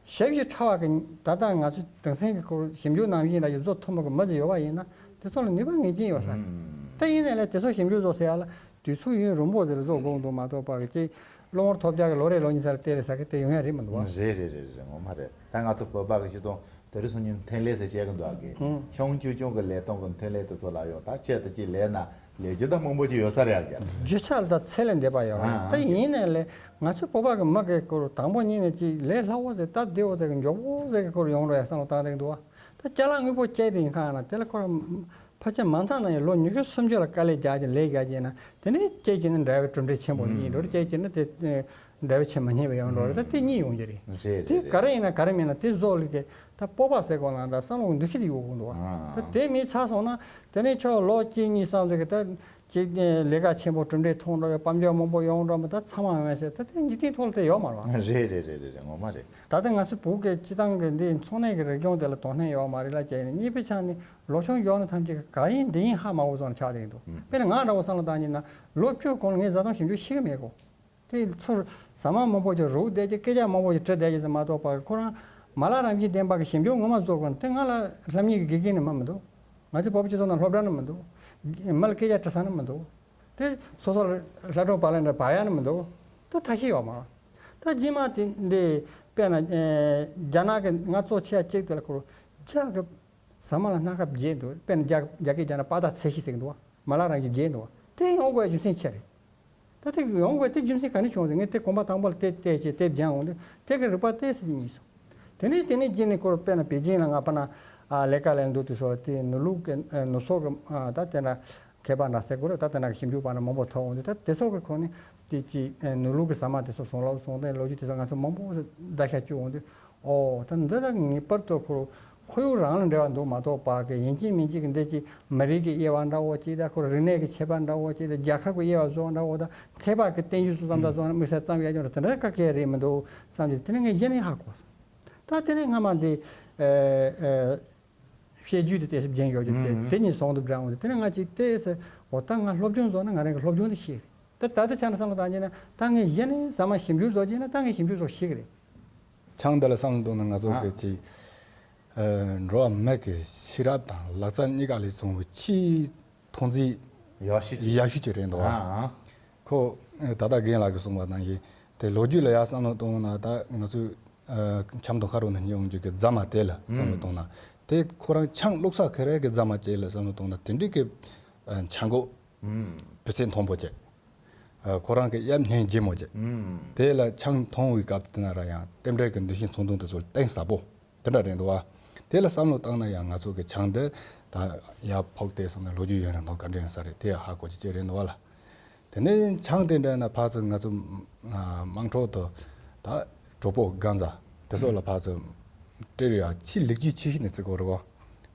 ཞབས་ཕྱི་ཕྲ་བ་གི་ད་ལྟ་ང་ཚོ་དེང་སང་གི་སྐོར་ཞིབ་འཇུག་ནང་བཞིན་ལ་ཡོད་བཟོ་ཐུབ་མ་གི་མི་ཚོ་ཡོད་པ་ཡིན་ན་དེ་ཚོ་ལ་ནུས་པ་ངེས་ཅན་ཡོད་ས་རེད། ད་ཡིན་ནའི་ལས་དེ་ཚོ་ཞིབ་འཇུག་བཟོ་ཟེར་ཡ་ལ། དུས་ཚོད་ཡུན་རིང་པོ་ཟེར་བཟོ་དགོས་འདུག་མ་གཏོགས་པ་གི་ཅིག་སློབ་མར་ཐོབ་རྒྱག་གི་ལོ་རེ་ལོ་གཉིས་ས་ལ་བལྟས་རེ་ཟ་གི་དེ་ཡོང་ཡ་རེད་མི་འདུག་བ། རེད་རེད་རེད་རེད་ངོ་མ་རེད། ད་ང་ཚོ་བོད་པ་གི་སྤྱི་ཚོགས་དེ་རིང་སང་ཉིན་འཕྲིན་ལས་ཟེར་བཤད་གི་འདུག་ཨ་གི། ཨང་། ཆུང་ཆུང་ཆུང་གི་ལས་སྟངས་གི་འཕྲིན་ལས་དེ་ཚོ་ལ་ཡོང་ད་ཆེད་དུ་ཅིག་ལས་ན་ ལས་རྒྱུ་ད་མང་པོ་ཅིག་ཡོད་ས་རེད་ཨ་རྒྱ། རྒྱུ་ཆ་ལ་ད་ཚད་ལས་འདས་པ་ཡོད་རེད། ཨ་ད་ཡིན་ནའི་ལས་ང་ཚོའི་བོད་པ་གི་མི་གི་སྐོར་དང་པོ་ཉིད་ནས་ཅིག་ལས་སླ་བོ་ཟེར་སྟབས་བདེ་བོ་ཟེར་གི་མགྱོགས་པོ་ཟེར་གི་སྐོར་ཡོང་རོགས་ཡ་བསམ་བློ་བཏང་བསྡད་གི་འདུག་བ། ད་ཅ་ལག་དངོས་པོ་སྐྱེལ་དེ་ཡིན་ཁ་ན་དེ་ལ་ཁོ་རང་ཕལ་ཆེར་མང་ཚང་ནང་ཡང་ལོ་ཉི་ཤུ་སུམ་ཅུ་ལ་དཀའ་ལས་རྒྱག་ཅིང་ལས་རྒྱག་ཅིང་ན་དེ་ནས་སྐྱེལ་ཅིང་ན་འབྲེལ་བའི་གྲུབ་འབྲས་ཆེན་པོ་ཡིན་འགྲོ་སྐྱེལ་ཅིང་ན་དེ་འབྲེལ་བ་ཆེ་མ་རྙེད་པ་ཡོང་འགྲོ་རེད། ད་དེ་གཉིས་ཡོང་གི་རེད། རེད་དེ་རེད་ག་རེ་རེད། ཡིན་ན་ག་རེ་མིན་ན་དེ་བཟོ་ལས་ཀའི་ད་སྤོབས་པ་ཟེར་དགོས་ན་འདྲ་བསམ་བློ་འདུ་ཤེས་དེ་ཡོད་དགོས་འདུག་བ། ཨ། ད་དེ་མི་ཚར་སོང་ན་དེ་ནས་ཁྱོད་ལོ་གཅིག་གཉིས་བསམ་ཟེར་གི་ད་ཅིག་ལས་ཀ་ཆེན་པོ་གྲུབ་འབྲས་ཐོན་འགྲོ་བའི་དཔལ་འབྱོར་མང་པོ་ཡོང་འགྲོ་མི་ད་ཚང་མ་ཡོང་ཡ་ཟེར་ད་དེ་འཇིག་རྟེན་ཐོག་ལ་དེ་ཡོད་མ་རེད་བ། རེད་རེད་རེད་རེད་རེད་ངོ་མ་རེད། ད་ལྟ་ང་ཚོའི་བོད་ཀྱི་སྤྱི་བཏང་གི་འདི་འཚོ་གནས་ཀྱི་རིག་གཞུང་དེ་ལ་དོ་སྣང་ཡོད་མ་རེད་ལ་བྱས་ནས་གཉིས་པའི་ཆ་ནས་ལོ་ཆུང་ཡོད་ན་ཐམས་ཅད་ཀྱི་ག་ཡིན་འདི་ཡིན་ཧ་མ་གོ་བཟོ་ནས་ཆགས་བསྡད་ཀྱི་འདུག་དཔེར་ན་ང་འདྲ་བོ་བསམ་བློ་བཏང་ཉིན་ན་ལོ་བཅུ་གོང་ལ་ངས་བཟའ་བཏུང་ཞིབ་འཇུག་ཤེས་ཀྱི་མེད་གོ། དེ་ཚུར་ཟ་མ་མང་པོ་ཅིག་རུག་བསྡད་ཀྱི་སྐད་ཆ་མང་པོ་ཅིག་དྲི་བསྡད་ཀྱི་ཟེར་མ་གཏོགས་པར་ཁོ་རང་མ་ལག་རང་བཞིན་ལྡན་པ་གི་ཞིབ་འཇུག་ངོ་མ་བཟོ་དགོས་ན་དེ་ང་ལ་སློབ་གཉེར་གྱི་དགེ་རྒན་ནི་མི་མི་འདུག་ང་ཚོའི་བོད་པ་སྤྱི་ཚོགས་ནང་སློབ་གྲྭ་ནི་མི་འདུག་མི་ལ་སྐད་ཆ་དྲི་ས་ནི་མི་འདུག་དེ་སོ་སོ་ལ་སློབ་གྲོགས་པ་ལ་འདྲ་བ་ཡ་ནི་མི་འདུག་ད་ཐ་ཤི་ཡོད་མ་རེད། ད་རྗེས་མ་དེ་འདི་དཔེར་ན་རྒྱ་ནག་གི་ང་གཙོ་ཆེ་ཡ་གཅིག་དེ་ལ་ཁོ་རང་རྒྱ་གི་ཟ་མ་ལ་སྣ་ཁ་བརྗེས་འདུག་དཔེར་ན་རྒྱ་རྒྱ་སྐད་རྒྱ་ནག་པ་ད་ཚད་གཞི་ཟེར་གི་འདུག་བ། མ་ལག་རང་གིས་བརྗེས་འདུག་བ། དེ་ཡོང་དགོས་རྒྱུ་མཚན་ཆེ་རེད། ད་དེ་ཡོང་དགོས་དེ་རྒྱུ་མཚན་ག་ནས་བྱུང་ཟེར་ངས་དེ་གོམ་པ་དང་པོ་ལ་དེ་བལྟས་བྱས་དེ་སྦྱང་འོང་དུས་དེ་གི་རིག་པ་ཏོག་ཙམ་རྙེད་སོང་། དེ་ནས་དེ་ནས་རྗེས་ནས་ཁོ་རང་དཔེར་ན་པེ་ཅིང་ལ་ང་ཕ་ན་ཨ་ལས་ཀ་ལས་འདུག་དུས་སོགས་ལ་དེ་ནུ་ལུག་གི་ཨ་ནུ་སོ་གི་ཨ་ད་དེ་འདྲ་མཁས་པ་འདྲ་ཟེར་དགོས་རེད། ད་དེ་འདྲ་གི་ཞིབ་འཇུག་པ་འདྲ་མང་པོ་ཐོན་འོང་དུས་ད་དེ་སོགས་ཀྱི་ཁོ་ནས་དེ་ཅི་ཨ་ནུ་ལུག་གི་ཟ་མ་དེ་སོགས་བཟུང་ལ་བཟུང་སྟེ་ལོ་རྒྱུས་དེ་ཚོ་ང་ཚོ་མང་པོ་བརྡ་ཤ་བཅུག་འོང་དུས། ཨོ་ད་འདི་ལ་ངེས་པར་དུ་ཁོ་ཁོར་ཡུག་རང་ལ་འབྲེལ་བ་འདུག་མ་གཏོགས་པ་གི་ཡིན་གཅིག་མིན་གཅིག་གི་འདི་གཅིག་མི་རིགས་ཀྱི་དབྱེ་བ་འདྲ་བོ་གཅིག་དང་ཁོ་རིག་གནས་ཀྱི་ཁྱད་པར་འདྲ་བོ་གཅིག་དང་རྒྱལ་ཁབ་ཀྱི་དབྱེ་བ་བཟོ་འདྲ་བོ་དང་མཁས་པ་གི་བསྟན་བཅོས་སུ་ཙམ་དང་བཟོ་ན་དམིགས་བསལ་ཙམ་ཡ་ཅོ་ར་དེ་འདྲ་ག་གེ་རེད་མི་འདུག་བསམ་གྱི་དེ་ནས་ངས་གཞི་ནས་ཧ་གོ་སོང་། ད་དེ་ནས་སྔ་མ་འདི་ཨ་ཨ་བཤད་རྒྱུད་དེ་ཏོག་ཙམ་སྦྱངས་ཡོད་རྒྱུ་དེ་དེ་གཉིས་ཟུང་དུ་འབྲེལ་འོང་དེ་དེ་ནས་ང་གཅིག་ཏོག་ཙམ་འོ་ད་ང་སློབ་སྦྱོང་བཟོ་ན་ང་རང་གི་སློབ་སྦྱོང་དེ་ཤེས་རེད། ད་ད་ལྟ་ཆ་ནས་བསམ་བློ་བཏང་རྗེས་ན་ད་ངས་གཞི་ནས་ཟ་མ་ཞིབ་འཇུག་བཟོ་རྗེས་ན་ད་ངས་ཞིབ་འཇུག་བཟོ་ཤེས་ཀྱི་རེད། ཆང་འདི་ལ་བསམ་བློ་གཏོང་ན་ང་ཚོ་གི་ཅིག་འགྲོ་བ་མི་གི་ཤེས་རབ་དང་ལག་རྩལ་གཉིས་ཀ་ལས་བྱུང་བའི་ཆེས་མཐོང་ཚད་ཡག་ཤོས་ཅིག་ཡག་ཤོས་ཅིག་རེད་འདུག་ཨ། ཁོ་ད་ལྟ་རྒན་ལགས་ཀྱིས་གསུངས་པ་ནང་བཞིན་དེ་ལོ་རྒྱུས་ལ་ཡང་བསམ་བློ་གཏོང་ན་ད་ང་ཚོས་ཆབ་མདོ་ཁ་རོ་ནས་རྙེད་འོང་རྒྱུ་གི་རྫ་མ་དེ་ལ་བསམ་བློ་གཏོང་ན་དེ་ཁོ་རང་ཆང་བླུགས་ས་ག་རེ་གི་རྫ་མ་ཅིག་ལ་བསམ་བློ་གཏོང་ན་དེ་འདྲའི་གི་ཆང་གོ་སྤུས་ཚད་མཐོན་པོ་ཅིག་ཁོ་རང་གི་གཡབ་སྙིང་རྗེ་མོ་ཅིག་དེ་ལ་ཆང་འཐུང་བའི་སྐབས་དེ་ན་ར་ཡང་རྟེན་འབྲེལ་གྱི་འདུ་ཤེས་ཚོགས་འདུ་དེ་ཚོ་གཏིང་ཟབ་པོ་དེ་འདྲ་རེད་འདུག་བ། དེ་ལ་བསམ་བློ་བཏང་ན་ཡང་ང་ཚོ་གི་ཆང་འདི་ད་ཡར་ཕོག་སྟེ་སོང་ན་ལོ་རྒྱུས་ཡུན་རིང་ཐོག་ག་འདྲ་ཡིན་ས་རེད་དེ་ཧ་གོ་རྒྱུ་ཅིག་རེད་འདུག་བ་ལ། དེ་ནས་ཆང་དེ་འདྲ་ན་ཕར་ཚུར་ང་ཚོ་དམངས་ཁྲོད་དུ་ད་གྲོགས་པོ་རྒན་ཟ་དེ་ཚོ་ལ་ཕར་ཚུར་སྤྲད་ཡ་ཆེས་ལེགས་ཆེ་ཤོས་ནས་བརྩི་དགོས་རེད་བ།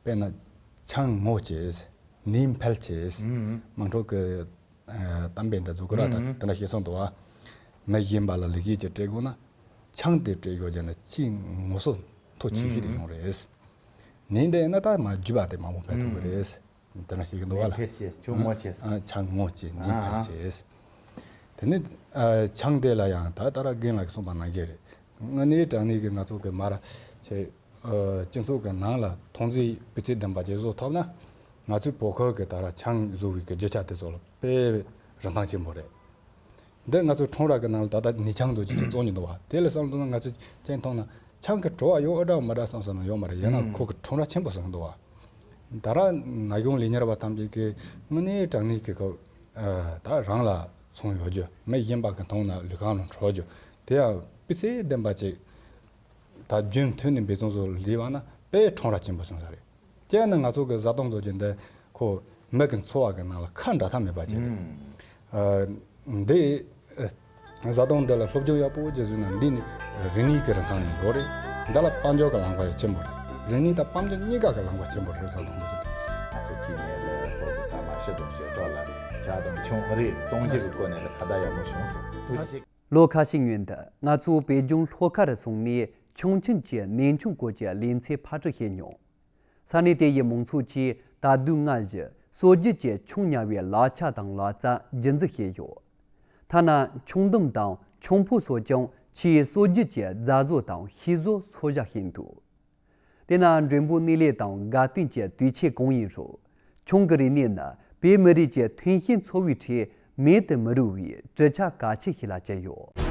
དཔེར་ན་ཆང་ངོ་ཅེས། ནད་འཕེལ་ཆེས། དམངས་ཁྲོད་ཀྱི་གཏམ་དཔེ་འདྲ་བཟོ་དགོས་ར་ད་དེ་འདྲ་བཤད་སོང་འདུག་བ། མི་གཞན་པ་ལ་ལེགས་སྐྱེས་ཅིག་སྤྲད་དགོས་ན་ཆང་དེ་སྤྲད་དགོས་ཀྱི་ན་ཆེས་ངོ་སོ་མཐོ་ཆེ་ཤོས་དེ་ཡོང་རེད། ནད་འདྲ་ཡིན་ན་ད་མ་རྒྱུད་པ་དེ་མང་པོ་འཕེལ་ཐུབ་ཀྱི་རེད། དེ་འདྲ་བཤད་ཀྱི་འདུག་བ་ལ། ཆང་ངོ་ཆེས། ཆང་ངོ་ཆེས་ནད་འཕེལ་ཆེས། དེ་ནི་ཆང་དེ་ལ་ཡང་ད་ད་ར་རྒན་ལགས་གསུངས་པ་ནང་བཞིན་རེད། དངོས་གནས་དྲང་གནས་ཀྱི་ང་ཚོ་གི་མར་ཆེ་སྤྱི་ཚོགས་ཀྱི་ནང་ལ་མཐོང་ཚུལ་སྤུས་ཚད་ལྡན་པ་ཅིག་བཟོ་ཐུབ་ན་ང་ཚོའི་བོད་ཁུལ་གྱི་ད་ར་ཆང་བཟོ་བའི་གི་རྒྱུ་ཆ་དེ་ཚོ་ལ་དཔེ་རིན་ཐང་ཆེན་པོ་རེད། འདི་ང་ཚོ་ཁྲོམ་ར་གི་ནང་ལ་ད་ལྟ་ནས་ཆང་བཟོ་རྒྱུ་ཅིག་བཙོང་གི་འདུག་བ། དེ་ལ་བསམ་བློ་ན་ང་ཚོ་ཅན་མཐོང་ན་ཆང་གི་བྲོ་བ་ཡོད་ཨེ་འདྲ་མ་འདྲ་བསམ་བསམ་ན་ཡོད་མ་རེད། ཡིན་ན་ཁོ་གི་ཁྲོམ་ར་ཆེན་པོ་ཟིག་འདུག་བ། ད་ར་ན་གཞོན་ལས་གཉེར་བ་ཐམས་ཅད་ཀྱི་དངོས་གནས་དྲང་གནས་ཀྱི་ཁོ་ད་རང་ལ་ཚོང་ཡོད་རྒྱུ་མི་གཞན་པ་གི་མཐོང་ན་ལུས་ཁམས་ལ་འཕྲོད་རྒྱུ་དེ་ཡང་སྤུས་ཚད་ལྡན་པ་ཅིག་ད་རྒྱུན་མཐུད་ནས་འབད་བརྩོན་བཟོ་ལས་པ་ན་དཔེ་ཁྲོམ་ར་ཆེན་པོ་སོང་ས་རེད། ཅེ་ན་ང་ཚོ་གི་བཟའ་བཏུང་བཟོ་རྒྱུ་འདི་ཁོ་མི་གི་འཚོ་བ་གི་ནང་ལ་ཁ་འབྲལ་ཐབས་མེད་པ་ཅིག་རེད། ཨ་འདི་བཟའ་བཏུང་འདི་ལ་སློབ་སྦྱོང་ཡག་པོ་བྱས་བཟོས་ན་འདི་ནི་རིག་གནས་ཀྱི་རིན་ཐང་ཡང་ཡོད་རེད། འདི་ལ་དཔལ་འབྱོར་གྱི་ལམ་ཁ་ཡང་ཆེན་པོ་རེད། རིག་གནས་དང་དཔལ་འབྱོར་གཉིས་ཀ་གི་ལམ་ཁ་ཆེན་པོ་རེད། བཟའ་བཏུང་འདི་ཚོ། ང་ཚོ་སྐྱེས་ནས་ལ་བོད་ཀྱི་ཟ་མ་ཕྱི་དང་ཞོལ་གྲོགས་ལ་ཇ་དང་ཆང་ཨ་རིག་གཏོང་རྒྱུ་གི་སྐོར་ནས་ལ་ཁ་བརྡ་ཡག་མོ་བྱུང་སོང་། ཐུགས་རྗེ་ཆེ། ལོ་ཁ་ཤས་སྔོན་དུ་ང་ཚོ་བོད་ལྗོངས་ལྷོ་ཁ་རུ་སོང་ནས་ཆོས་ཆེན་གྱི་ནས་ཆུང་སྐོར་གྱི་ལེ་ཚན་ཕར་འགྲོ་བྱས་མྱོང་། ས་གནས་དེ་ཡི་མང་ཚོགས་ཀྱིས་ད་དུང་སྔར་བཞིན་སྲོལ་རྒྱུན་གྱི་ཆང་ཉར་བའི་ལག་ཆ་དང་ལག་རྩལ་རྒྱུན་འཛིན་བྱས་ཡོད། ཐ་ན་ཆང་བདུམ་དང་ཆང་ཕོར་སོགས་ཀྱང་ཆེས་སྲོལ་རྒྱུན་གྱི་རྫ་བཟོ་དང་ཤིང་བཟོ་སོགས་བཞག་བཞིན་འདུག། དེས་ན་མགྲོན་པོ་གནས་ལུགས་དང་དགའ་སྟོན་གྱི་དུས་ཆེན་གང་ཡིན་རུང་། ཆང་གི་རིག་གནས་ནི་བོད་མི་རིགས་ཀྱི་ཐོན་སྐྱེད་འཚོ་བའི་ཁྲོད་མེད་དུ་མི་རུང་བའི་གྲུབ་ཆ་གལ་ཆེ་ཞིག་ལ་གྱུར་ཡོད།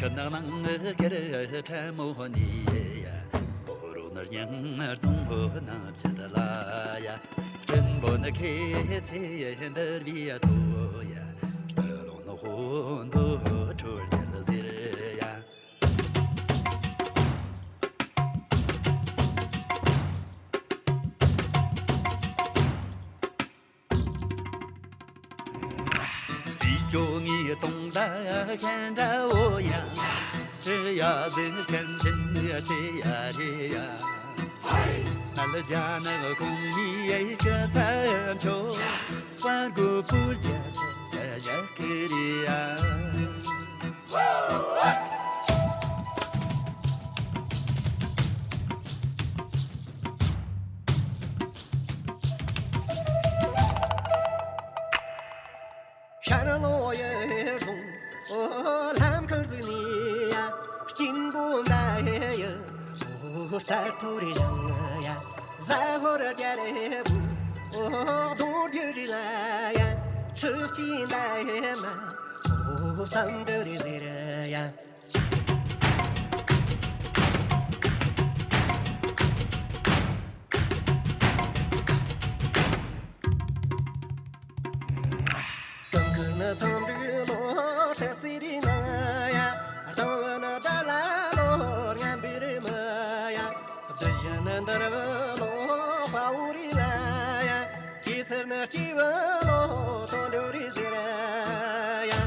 ཀུན་ནག་ནང་གི་ཕྲ་མོ་ནི་ཡ། པོ་རོ་ནར་ཡང་རྫོང་ཧོ་ནང་བྱེད་ལ་ཡ། སྤྲིན་པོ་ནི་ཁེ་ཚེ་འདར་བའི་ཐོ་ཡ། སྟོད་ལུང་ནི་ཧོ་འདོ་ཁྲོ་རྒྱལ་ཟེར་ཡ། རྩིས་ཅོ་ངའི་དུང་ཟླ་ཤན་འདྲ་བོ་ཡ། ཀྲི་ཡ་ཟེར་མཁན་ཕྲན་ནི་ཨ་ཙེ་ཡ་རེ་ཡ། ཨ་ལ་ཇ་ནག་གོང་མའི་ཡ་ཡི་ཀ་ཚ་འཕྲོ། པར་གོ་པུར་ཇ་ཚ་ཡ་ཡ་ཀི་རི་ཡ། ཤར་ལྷོ་ཡུལ་ལུང་ལྷམ་ཁ་ཟིག་ནི་ཡ། སྐྱིན་པོ་འདའ་ཡུལ་ལུང་སར་ཐོ་རི་རང་ཡ། ཟ་ཧོར་རྒྱ་རེ་བུ་གདོང་རྒྱུ་རི་ལ་ཡ། ཁྲི་སྐྱིན་འདའ་ཡུལ་མ་བསམ་འདྲ་རི་ཟེར་ཡ། ཀང་ཁུ་ནི་སང་འདུ་ལོ་ཐེ་ཚི་རི་ན་ཡ། རྡང་བུ་ནི་ད་ལ་ལོ་ངན་པི་རི་མ་ཡ། བདུད་བཞི་ནི་འདར་བུ་ལོ་དཔའ་བོ་རི་ལ་ཡ། གེ་སར་ནི་སྐྱེས་བུ་ལོ་དོན་འགྲུབ་རི་ཟེར་ཡ།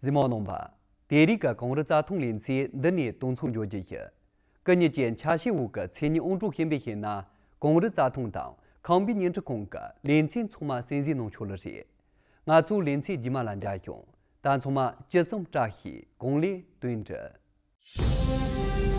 གཟིགས་མོ་བ་རྣམ་པ། དེ་རིང་གི་གངས་རི་རྩྭ་ཐང་ལེ་ཚན་འདི་ནས་དུས་མཚམས་འཇོག་རྒྱུ་ཡིན། སྐུ་ཉིད་ཀྱི་ཆ་ཤས་འོག་གི་མཚན་ཉིད་ཨང་དྲུག་ཤེས་པའི་ཤེས་ན། གངས་རི་རྩྭ་ཐང་དང་ཁམས་པའི་བརྙན་འཕྲིན་ཁང་གི་ལེ་ཚན་ཚང་མ་གསན་གཟིགས་གནང་ཆོག་ལེ་རེད། ང་ཚོ་ལེ་ཚན་རྗེས་མ་ལ་མཇལ་ཡོང་། ད་ཚང་མ་ཇི་བསམ་བཀྲ་ཤིས། གང་ལེགས་དོན་འགྲུབ།